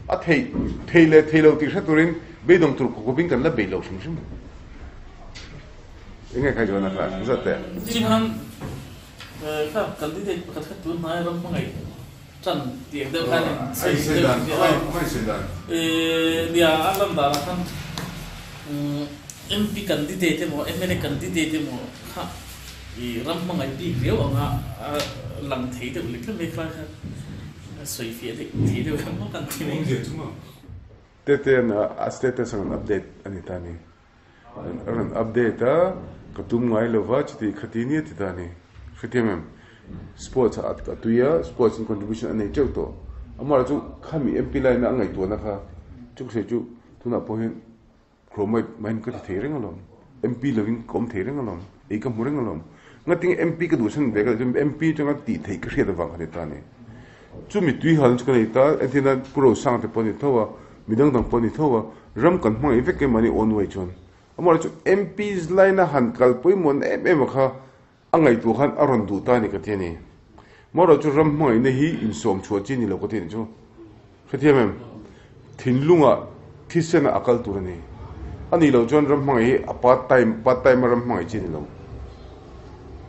S2: A theih thei leh thei lo tih hre turin beidawng tur khawp khawpin kan la bei lo hrim hrim. Enge khai chuan a kha zat teh.
S4: Kha candidate pakhat kha tun hnai ram hmangaih tan tih ang deuh khan in sawi deuh nia. Nia a lan danah khan MP candidate emaw mla candidate emaw kha i ram hmangaih bik riau anga a lang thei deuh lek lek mai kha kha sawi fiah deuh thei deuh kha maw kan ti mai.
S2: Tete a status ang an update a ni ta ni. A rawn update a, ka tum ngai lova chuti khati nia ti ta a ni. Hrethiam em? Sports ah a tui a, sports in contribution a nei teuh tawh. Amaherawhchu chu khami MP line a a ngaihtuahna kha chu ka hria chu tunah pawh hian Chromite maiin ka ti thei reng alawm. MP lovin ka awm thei reng alawm. Ei ka hmu reng alawm. Ngatinge MP ka duhsan ve ka tih chuan MP atanga tih theih ka hriat avang kha ni ta a ni. Chumi tui halna chu ka nei ta, entirna Pu Rosang te pawh a ni tho a, mi dang dang pawh a ni tho a, ram kan hmangaih vek em mahni own way chuan. Amaherawhchu chu MPs line a han kal pawimawhna em em a kha a ngaihtuah khan a rawn duh ta a ni ka ti a ni. Marawh chu ram hmangaihna hi insawm chhuah chi ni lo ka ti anih chu. Hrethiam em? Thinlungah thisena a kal tur a ni. A nih loh chuan ram hmangaih hi a part time, part time a ram hmangaih chi a ni lo.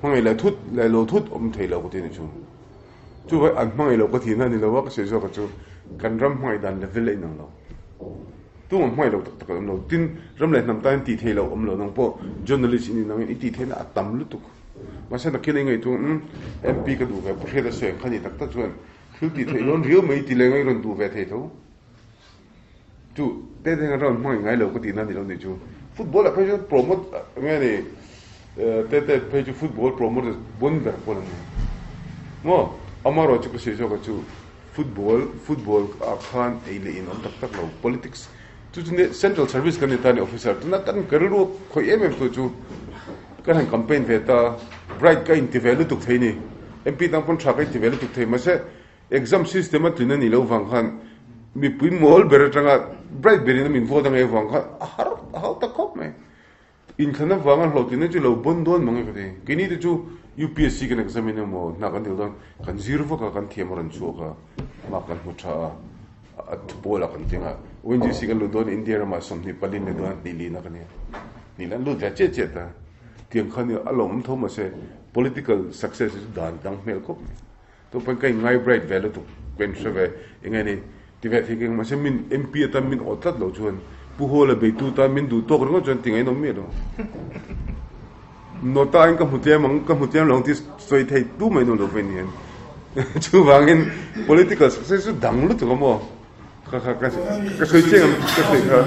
S2: Hmangaih leh thut leh lo thut awm thei lo ka ti anih chu. Chuvai an hmangaih loh ka tihna a ni lo a, ka sawi zawk a chu kan ram hmangaih dan level a inang lo. Tumah hmangaih loh tak tak an awm lo. Tin, ram leh hnam tan tih theih loh awm lo nang pawh journalist i nih nangin i tih theihna a tam lutuk. Mahse nakin a i ngaihtuah umm MP ka duh ve, Pu Hriata sawi ang kha ni tak tak chuan thil tih theih dawn riau mai ti leng a i rawn duh ve thei tho. Chu te te hian ram hmangaih ngai lo ka tihna a ni lo nih chu. Football ah phei chuan promote nge ni te te phei chu football promote bon ber pawl an ni. Maw amaherawhchu ka sawi zawk ah chu football football ah khan ei leh in awm tak tak lo politics chu chu central service kan ni ta a ni officer tuna kan ka rilru khawih em em tu chu kan han campaign ve ta bright ka inti ve lutuk thei ni MP dang pawn tha ka inti ve lutuk thei mahse Exam system a tlin a nih loh vang khan mipui mawl ber atanga bright berin a min vote a ngaih avang khan a har a hau ta khawp mai. Inthlan avanga hlawhtlinna chu lo bawn dawn mang e ka ti. Keini te chu UPSC kan exam in emaw hna kan dil dawn kan zir vak a, kan thiam a rawn chhuak a, mark kan hmu tha a, a thu pawlah kan tling a. ONGC kan lut dawn India ramah 24 ni dawn hnih lina ka nia. Hnih lan lut ve chiah chiah ta. Tiang khan a lawmawm tho mahse political success hi chu dan dang hmel khawp mai. Tupawhin ka inngai bright ve lutuk ka inhre ve eng nge ni ti ve thei ka eng mahse min MP atan min awt tlat lo chuan Pu Hawla beitu tan min duh tawk ringawt chuan ti ngainawm miah lo. Nota in ka hmu tlem ang ka hmu tlem lo ang tih sawi thei tu mai nuam lo pawh ni hian chuvangin political success chu dang lutuk a maw kha kha ka sawi chiang ang ka sawi kha.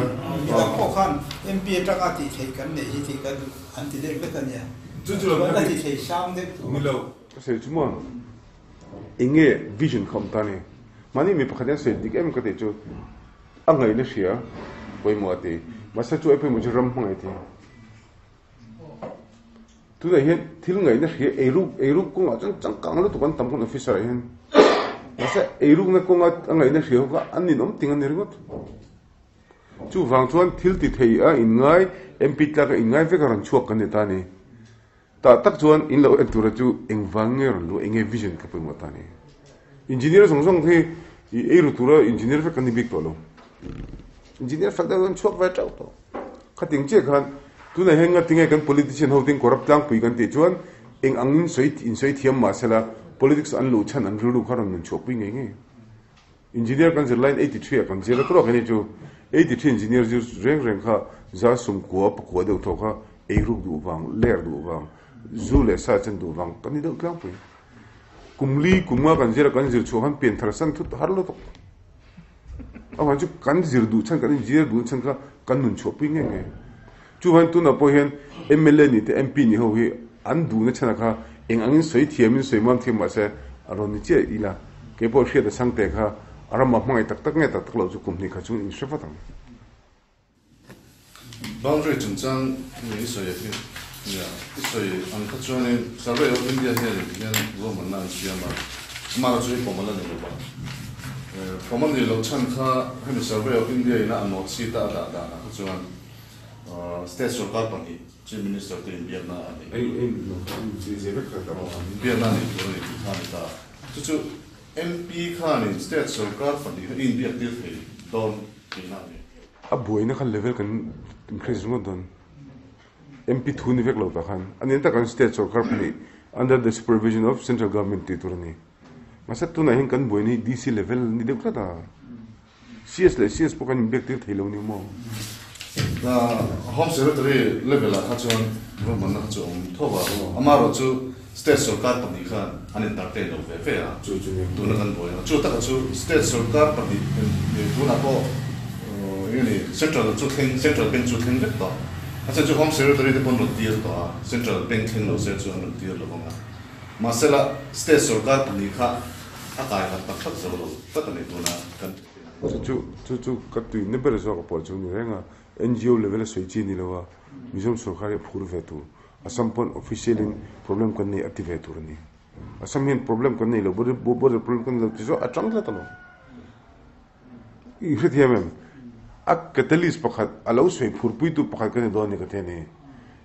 S3: Midang pawh khan MP atanga tih theih kan neih hi tih ka duh an ti deuh vek a nia.
S2: Chu chu lo
S3: a ti thei sang deuh tur.
S2: Ni lo. Ka sawi chu maw eng nge vision kha awm ta ni? Mahni mi pakhat hian sawi dik em ka tih chu a ngaihna hria pawimawh a ti. Mahse chu ai pawimawh chu ram hmangaih a ti. Tunah hian thil ngaihna hria eiruk eiruk kawngah chuan changkang lutuk an tam khan officer ah hian. Mahse eirukna kawnga a ngaihna hria ho kha an ninawm ting a ni ringawt. Chuvang chuan thil ti thei a inngai MP tlak a inngai vek a rawn chhuak kan ni ta a ni. Tah tak chuan in lo en tura chu engvang nge rawn luh, enge vision ka pawimawh ta ni. Engineer zawng zawng hi i ei ru tura engineer vek kan ni bik tawh lo. Engineer fak deuh an chhuak ve teuh tawh. Khating chiah khan tunah hian nga tinge kan politician ho tin corrupt tlangpui kan tih chuan eng angin sawi in sawi thiam mah sela politics an luh chhan an rilru kha rawn nun chhuahpui ngei ngei. Engineer kan zir laiin 83 ah kan zir a tawk a ni chu. 83 engineer zir reng reng kha za sumkua pakua deuh tawh kha eiruk duh vang, ler duh vang, zu leh sa chen duh vang kan ni deuh tlangpui. Kum li kum nga kan zir a kan zir chhuah khan pian thar san thut har lutuk. Avang chu kan zir duh chhan kan engineer duh chhan kha kan nun chhuahpui nge nge. Chuvangin tunah pawh hian mla nih te MP nih ho hi an duhna chhanah kha eng angin sawi thiamin sawi mam thiam mahse a rawn ni chiah ila kei pawh hriat a chhang te kha a ramah hmangaih tak tak nge tak tak loh chu kum hnih kha chungin in hre vat ang.
S5: Boundary chungchang nge i sawi a hi nia i sawi ang kha chuanin Survey of India hianin tihian ruahmanna an siam a, amah chu hi pawm a la ni lo va, pawm a nih loh chhan kha hemi Survey of India ina a note sheet a a dah danah kha chuan State sorkar pahnih Chief Minister te inbiakna a nei inbiakna a nei tur a ni tih kha a ni ta. Chu chu MP khanin State sorkar pahnih kha i inbiak tir thei dawn tihna a ni.
S2: A buaina kha level kan increase ringawt dawn. MP thu ni vek lo tah khan a nen tak an State sorkar pahnih under the supervision of Central Government tih tur a ni. Mahse tunah hian kan buaina hi DC level ni deuh tlat a. CS leh CS pawh kan inbiak tir thei lo ni maw?
S5: Home Secretary level ah kha chuan ruahmanna kha chu a awm tho a, amaherawh chu State sorkar pahnih khan an entertain lo ve ve a, tuna kan buai a, chu taka chu State sorkar pahnih tunah pawh eng nge ni Central chu thleng Central Bank chu thleng vek tawh, a chhan chu Home Secretary te pawh an rawn tir tawh a, Central Bank thleng lo se chu an rawn tir lo vang a, mahsela State sorkar pahnih kha A kai khat tak tak zo lo tlat a ni tuna kan
S2: Chu chu chu chu ka tuina ber zawk a pawh chu ni reng a, NGO level a sawi chi ni lo a, Mizoram sorkar hi a phur ve tur, Assam pawn official in problem kan nei a ti ve tur a ni. Assam hian problem kan nei lo, border problem kan nei lo ti zawk a tang tlat alawm. I hrethiam em? A catalyst pakhat, a lo sawi phurpuitu pakhat ka ni dawn ni ka ti a ni.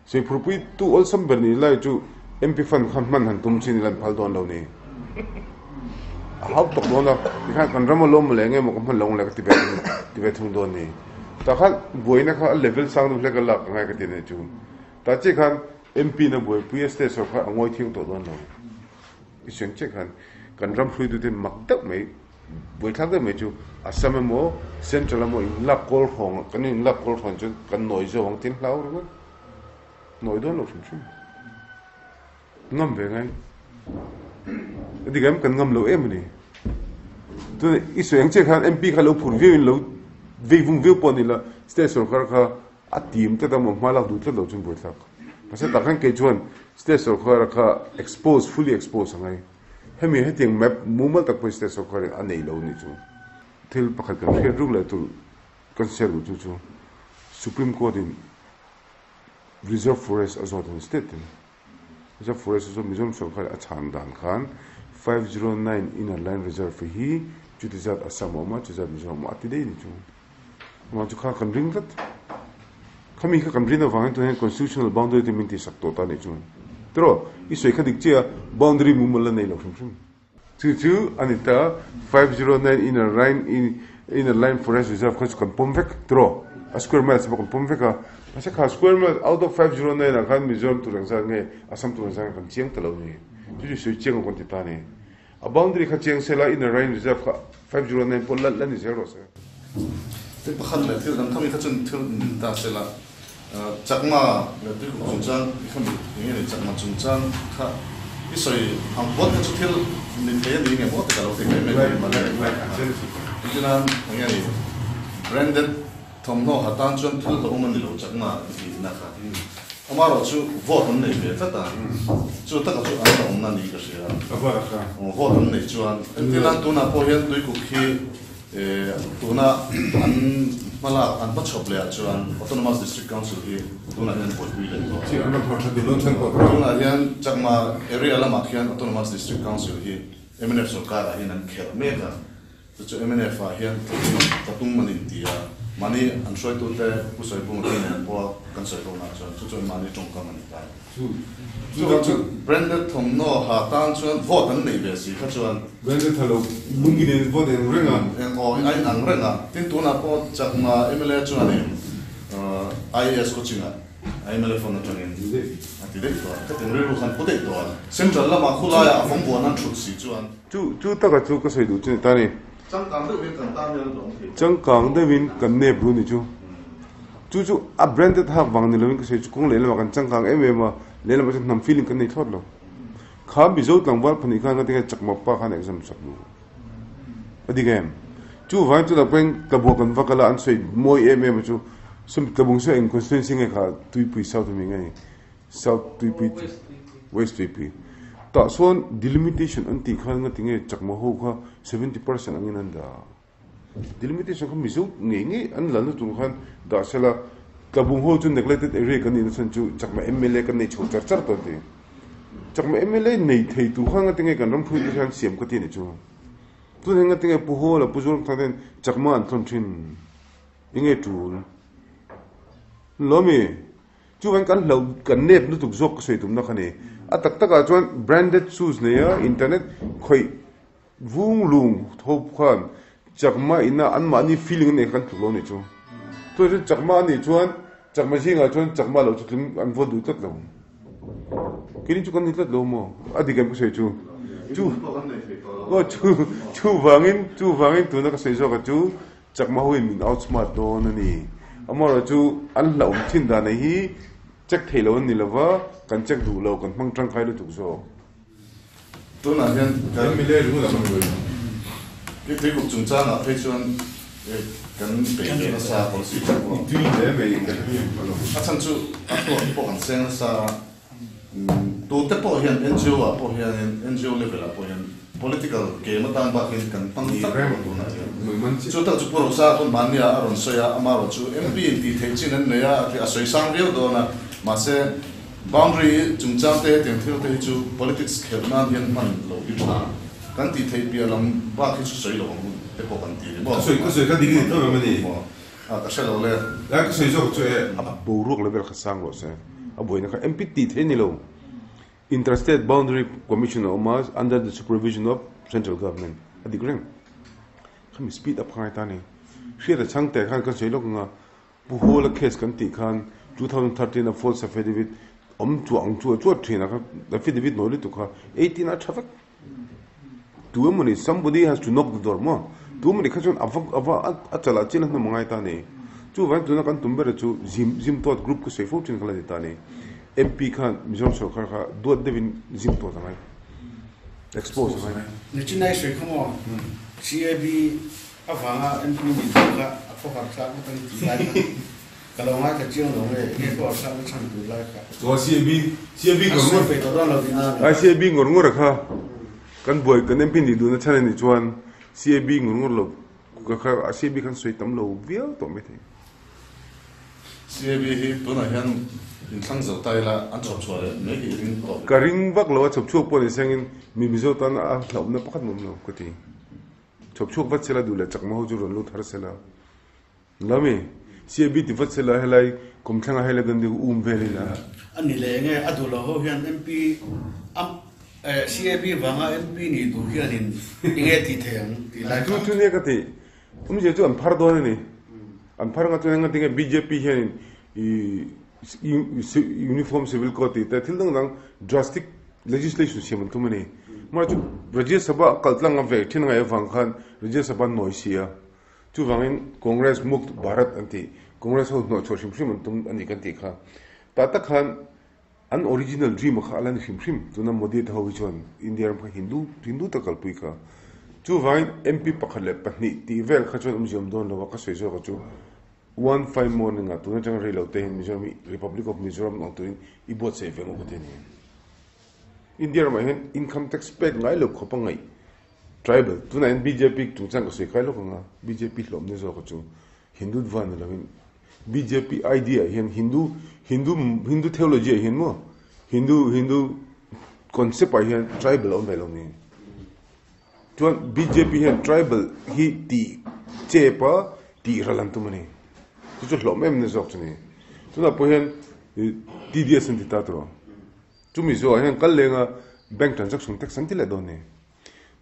S2: Sawi phurpuitu awlsam ber ni lai chu MP fund kha hman han tum chin ila an phal dawn lo ni. A hau tawk dawn a, tikhan kan ram a lawm leh nge maw ka hman lo ang le ka ti ve ti ve thung dawn ni. Tah khan buaina kha a level sang deuh hlek a lak ka ngai ka ti a nih chu. Tah chiah khan MP na buaipui a state sawrkar a ngawi thiang tawh dawn lo. I suang chiah khan kan ram hruaitute mak deuh mai, buaithlak deuh mai chu Assam emaw Central emaw in lak kawl hrawng kan in lak kawl hrawn chuan kan nawi zo ang tin hlau ringawt. Nawi dawn lo hrim hrim. Ngam ve ngai. A dik em kan ngam lo em a ni. Chuan i sawi ang chiah khan MP kha lo phur viau in lo vei vung viau pawh a ni la, state sorkar kha a tim tlat a maw hma lak duh tlat lo chuan buaithlak. Mahse tah khan kei chuan state sorkar kha expose, fully expose a ngai. Hemi hetiang map mumal tak pawhin state sorkar in a nei lo nih chu. Thil pakhat kan hriat ruk leh tur kan share duh chu chu Supreme Court in Reserve Forest a zawt ang state in Reserve Forest chu Mizoram sorkar a chhan dan khan 509 Inner Line Reserve hi chuti zat Assam a awm a, chuti zat Mizoram a awm a, a ti daih a ni chu. Amah chu kha kan ring tlat. Khami kha kan rin avangin tunah hian Constitutional Boundary te min tihsak tawh ta a nih chu. Tiraw, i sawi kha dik chiah a, boundary mumal la nei lo hrim hrim. Chu chu a ni ta, 509 Inner Line Inner Line Forest Reserve kha chu kan pawm vek tiraw? A square miles pawh kan pawm vek a, mahse kha square miles out of 509 ah khan Mizoram tur engzat nge Assam tur engzat nge kan chiang ta lo ni. Chu chu sawi chiang lo kan ti ta a ni. A boundary kha chiang se la Inner Line Reserve kha 509 pawh la la ni zel rawh se.
S5: Tin pakhat leh thil dang khami kha chuan thil ni ta se la, Chakma leh Tuikuk chungchang i khami eng nge ni Chakma chungchang kha i sawi ang pawt kha chu thil ni thei a ni nge maw te ka lo ti mai mai thei mah le. Engtinan eng nge ni branded thawmhnaw ha tan chuan thil hlauhawm a ni lo Chakma i tihna kha. Amaherawh chu vote an nei ve tlat a, chu taka chu an hlauhawmna a ni ka hria. Vote an neih chuan engtinan tunah pawh hian Tuikuk hi Tuna an hmalak an hmachhawp leh ah chuan Autonomous District Council hi tunah hian buaipui leh tawh a. Tunah hian Chakma area lamah khian Autonomous District Council hi mnf sorkar ah hian an khelh mek a. Chu chu mnf ah hian ka tum an inti a. Mahni an hruaitute Pu Sawibunga te nen pawh kan sawi ho nah chuan chu chuan mahni tawngkam a ni ta. Chu chu branded thawmhnaw ha tan chuan vote an nei ve si kha chuan.
S2: Branded tha lo lungi nen vote eng reng a.
S5: Eng aw a in ang reng a. Tin tunah pawh Chakma mla chuanin IAS coaching ah a mla phone atangin a ti daih tawh a. Ka tin rilru khan pu daih tawh a. Central lamah khulaiah a fawng buan an thut si chuan.
S2: Chu chu taka chu ka sawi duh chu ni ta ni.
S5: Changkang deuhin kan tan hian a duang thei.
S2: Changkang deuhin kan nep ru ni chu. Chu chu a branded hak vang ni lovin ka sawi chu kawng lehlamah kan changkang em em a, lehlamah chuan hnam feeling kan nei thlawt lo. Kha Mizo tlangval pahnih khan ka tinge chakma pa khan exam sak duh. A dik em? Chu vangin tunah pawhin tlabua kan va kal a, an sawi mawi em em a chu sawm tlabung saw eng constituency nge kha Tuipui South a mi nge ni? South Tuipui West Tuipui. Tah sawn delimitation an tih khan nga tinge chakma ho kha 70% angin an dah. Delimitation kha Mizo ngei ngei an lalna tur khan dah sela Tlabung ho chu neglected area kan nihna chhan chu chakma mla kan nei chho char char tawh an ti. Chakma mla nei thei tur khan nga tinge kan ram hruaite hian siam ka ti a nih chu. Tunah hian nga tinge Pu Hawla Pu Zoramthanga ten chakma an thawn thin. Enge tul? Lawmi. Chuan kan hlauh kan nep lutuk zawk ka sawi tumna kha ni. A tak takah chuan branded shoes nei a internet khawih vung lung tho khan chakma ina anmahni feeling a nei kha kan tluk lo nih chu. Chuan chuan chakma a nih chuan chakma zingah chuan chakma lo chu tling an vawn duh tlat lo. Keini chu kan ni tlat lo maw? A dik em ka sawi chu. Chu aw chu chuvangin chuvangin tuna ka sawi zawk a chu Chakma hoin min outsmart dawn a ni. Amaherawhchu an hlauhawm thin dan nei hi check theih loh an ni lova, kan check duh lo, kan hmang tangkai lutuk zawk.
S5: Tunah hian kan i tuikuk chungchangah phei chuan kan bei ve nasa policy tak pawh a chhan chu a thluak pawh kan seng nasa a. Tute pawh hian NGO ah pawh hianin NGO level ah pawh hian political game atan bak hian kan hmang tlat lo tunah hian. Chu tak chu Pu Rosa pawn mahnia a rawn sawi a, amaherawh chu MP in tih theih chin an nei a, a sawi sang viau dawn a, mahse boundary chungchang te hetiang thil te hi chu politics khelh nan hian hman loh hi tha. Kan tih theih piah lam bak hi chu sawi lo ang te pawh kan ti ni maw?
S2: Ka sawi ka sawi kha dik a ni tho em a ni?
S5: A ka hre lo le.
S2: A ka sawi zawk chu e. A boruak level kha sang rawh se. A buaina kha MP tih theih a ni lo. Interstate Boundary Commission a awm a, under the supervision of Central Government a dik reng. Khami speed up kha ngai ta a ni. Hriat a chhang teh khan kan sawi lawk ang a, Pu Hawla case kan tih khan 2013 a false affidavit awm chuah ang chu a chuat thin a kha affidavit nawi lutuk kha 18 a tha vek. Tu emawni somebody has to knock the door maw? Tu emawni kha chuan a va a va a chalah chian a hnawm a ngai ta a ni. Chuvangin tuna kan tum ber chu zim zim tawt group ka sawi fo thin kha la ni ta a ni. MP khan Mizoram sorkar kha duat deuhin zim tawt a ngai. Expose a ngai.
S6: Nichinai sawi kha maw CAB avanga MP nih duh kha a khawhar thlak vek a ni tih lai kha ka lo ngaithla chiang lo nge nge khawhar thlak na chhan tur lai kha.
S2: Chuan CAB CAB
S6: ngawr ngawr peih tawh dawn lo tihna a ni.
S2: CAB ngawr ngawr kha kan buai kan MP nih duhna chhan a nih chuan CAB ngawr ngawr lo kha CAB khan sawi tam lo viau tawh mai thei.
S5: CAB hi tunah hian inthlang zo ta ila an chhawp chhuah leh mai hi i ring tawh.
S2: Ka ring vak lo a chhawp chhuak pawh ni sengin mi Mizo tan a hlauhna pakhat mawm lo ka ti. Chhawp chhuak vat sela duh leh chakma ho chu rawn lut har sela. Lami, CAB ti vat sela helai kawmthlanga helai kan dik um vel ila.
S6: A ni leh enge a duh lo ho hian MP am CAB vanga MP nih duh hianin enge tih thei ang tih lai
S2: kha. Chu chu nia ka ti. Awmzia chu an phar dawn a ni. An phar nga chuan enga tinge bjp hianin i Uniform Civil Code tih te thil dang dang drastic legislation siam an tum a ni. Mahse chu Rajya Sabha a kal tlang a ve thin angai avang khan Rajya Sabha an nawi si a. Chuvangin Congress Mukt Bharat an tih, Congress ho hnawhchhuah hrim hrim an tum a ni kan tih kha. Tah tak khan an original dream a kha a la ni hrim hrim. Tuna Modi te ho hi chuan India ram kha Hindu Hindu tak kalpui kha. Chuvangin MP pakhat leh pahnih tih vel kha chuan awmzia awm dawn lo a, ka sawi zawk a chu. One fine morning ah tun atanga rei lo te hian Mizoram hi Republic of Mizoram ang turin i buatsaih ve ngawt ka ti a ni. India ramah hian income tax pek ngai lo khawp a ngaih tribal tunah hian bjp chungchang ka sawi kai lawk ang a, bjp hlawmna zawk a chu Hindutva ni lovin bjp idea ah hian Hindu Hindu Hindu theology ah hian maw Hindu Hindu concept ah hian tribal a awm ve lo ni. Chuan bjp hian tribal hi tih chep a tih ral an tum a ni. Chu chu hlawm em na zawk chu ni. Tunah pawh hian TDS an ti ta tawh. Chumi zawhah hian kal leng a bank transaction tax an ti leh dawn ni.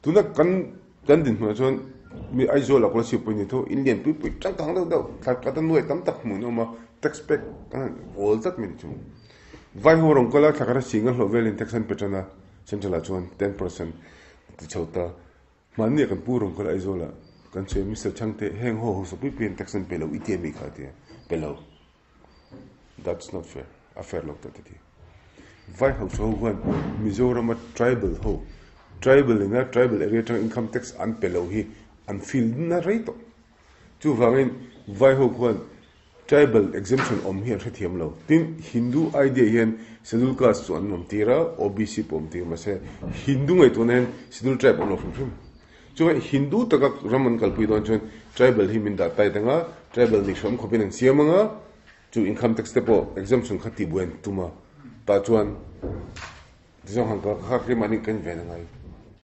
S2: Tuna kan kan dinhmunah chuan mi Aizawl ah Kolasib pawh ni tho in lian pui pui changkang deuh deuh thla khat a nuai tam tak hmuh an awm a tax pek an han awl tlat mai ni chu. Vai ho rawn kal a thla khat a sing a hlawh velin tax an pe tan a central ah chuan 10% Ti chho ta. Hmanni ah kan pu rawn kal Aizawl ah kan sawi Mister Chhangte heng ho hausa pui pui an tax an pe lo i ti ami kha a ti a, pe lo. That's not fair. A fair lo ta ti ti. Vai hausa ho khan Mizoram a tribal ho, tribal ina tribal area atanga income tax an pe lo hi an feel na rei tawh. Chuvangin vai ho khuan Tribal exemption awm hi an hrethiam lo. Tin, Hindu idea hian Schedule Caste chu an awm tir a, OBC pawh awm tir mahse Hindu ngaihtuahna hian Schedule Tribe awm lo hrim hrim. Chuan Hindu taka ram an kalpui dawn chuan Tribal hi min dah tight ang a, Tribal nih hram khawpin an siam ang a, chu income tax te pawh exemption kha tihbuai an tum a, tah chuan tichuan han kha kha keimahni kan ven a ngai.